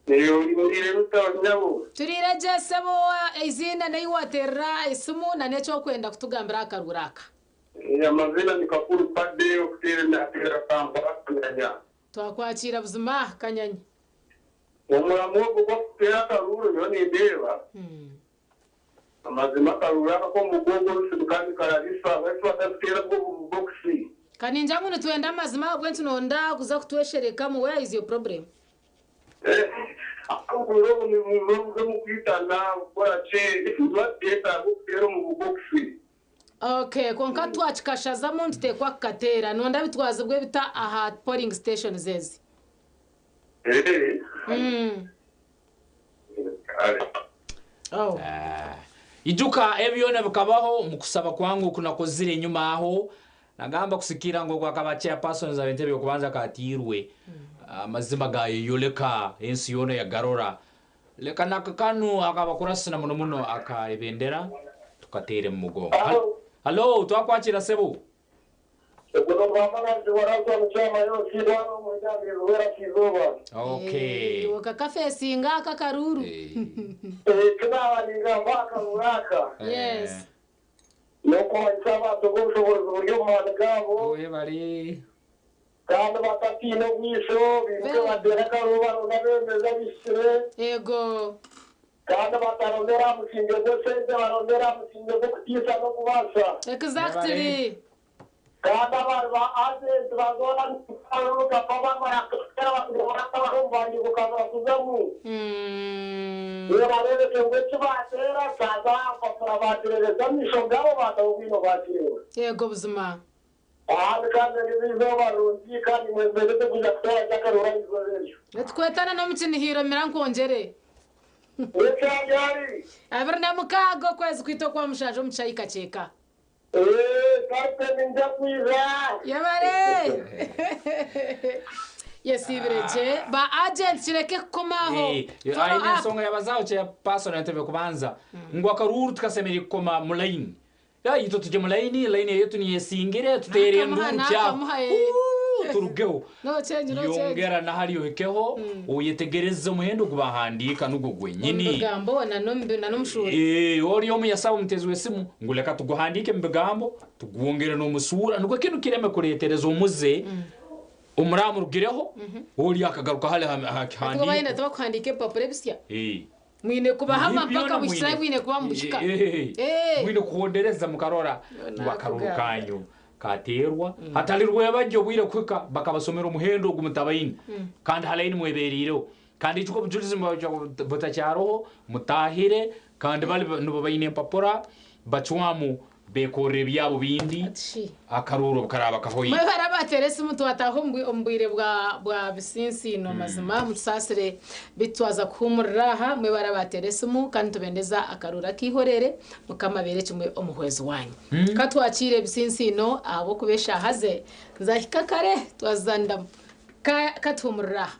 Oriire ota nyabo? Turiire gye sebo, eiziina n'ei wateerera esimu na n'eki orikwenda kutugambira aha karuuru aka. Amazina ni Kakuru Pade okuteera nateera Kampala Kanyanya. Twakwakiira buzima Kanyanya. Omuramu ogu ogw'okuteera akaruuru nyowe nindeeba amazima akaruuru aka ak'omugongo orusimu kandi karabisa ahabw'enki batarikuteera obwo bubokisi? Ka ningira ngu nitwenda amazima ahabw'enki noyenda kuza kutwesherekamu where is your problem? Obwire obu nibuba buri omu kwitana kukora ki nibateetaaga okuteera omu bubokisi. Ok kwonka twakikashazamu nituteekwa kukateera nonda bitwazibwe bita aha polling stations ezi? Ijuka ebi byona bikabaho omu kusaba kwange oku nakozire enyima aho, nagamba kusikiira ngu ogu akaba chairpersons ab'entebe y'okubanza akatiirwe, amazima gayeyoleka ensi yoona yagarora. Leka naka kanu akabakurasi na muno muno aka ebendera tukateere mu mugongo. Hallo, twakwakira sebo. Okay. Iwe kakafesinga aka akaruuru. Eki naaba ningamba aha karuuru aka, Yes. n'okumanyisa abantu ngu obushoboorozi buri omu maani gaabo, kandi batatiina obwisho, baimuke bateere akaruuru baronde abeebembezi abahikire. Yego. Kandi batarondera aha musingye gw'esente, barondere aha musingye gw'okutiisa n'okubaasa. Exactly. Kandi abari ba agenti bazoona akaruru kapa bamara kuteera bakabara omu buhandiiko kabura kuzamu. Nibareebeka ngu eki baateera kyaza aha mpapura baakireebesa amaisho gaabo baataho bwino baakireeba. Yego buzima. Ahandi kandi niriba eizooba rirungi kandi mwembereze kwija kuteera gye akaruru aha izooba eryo. Nitukwetana n'omukinihiro mira nkwongyere. Ekyangari. 26 okwezi kwaitu okwa mushanju omu kishaayi Kakyeka. Kapiteni nja kwija. Yebare! Yesiibire gye. Ba agent kireke kukoma aho. Follow Aine up. ensonga yabazaho chairperson entebe kubanza ngu akaruuru tikasemeriire kukoma mu layini. Itwe tugye mu layini, layini eyetu niyo esingire, tuteere Nakamuha, enduuru kyaho. nakamuha, eh. Uuuu, turugeho. No change, no change. Yongera na hariya ohikeho, oyetegereze omuhendo ogu bahandiika nugwo gwenyini. Omu bigambo na n'omu shuura. Ori omu yasaba omuteezi w'esimu ngu leka tuguhandiike omu bigambo, tugwongere n'omu suura nukwo kinu kireme kureetereza omuze omuramurugireho ori akagaruka hali aha Hati bo kihandiiko. bayenda tibakuhandiika ebipapura ebisya. Mwine kubaha Mwine mpaka byona buhikire mwine. mwine kuba mubuhika. Mwine kuhondereza mukarora ngu akaruru kanyu kateerwa hatari rwebagyo obwire kuhika bakabasomera omuhendo ogu mutabaine kandi ha layini mweberiireho kandi ijuka obujurizi butakyaroho mutahire kandi bali nibo baine empapura bacwamu bekorra ebyabo bindi akaruuru obukaraba kahoire. Mwebare abateera esimu twataaha omu bwire bwa bwa bisinsiino mazima mutusaasire beitu twaza kuhuumurira aha mwebare abateera esimu kandi nitubendeza akaruuru ak'eihorere mukama abeere kimwe omuhwezi wanyu. Ka twakiire ebisinsiino ahabw'okuba eshaaha ze nizahika kare twazizaniramu ka katuhuumurire aha.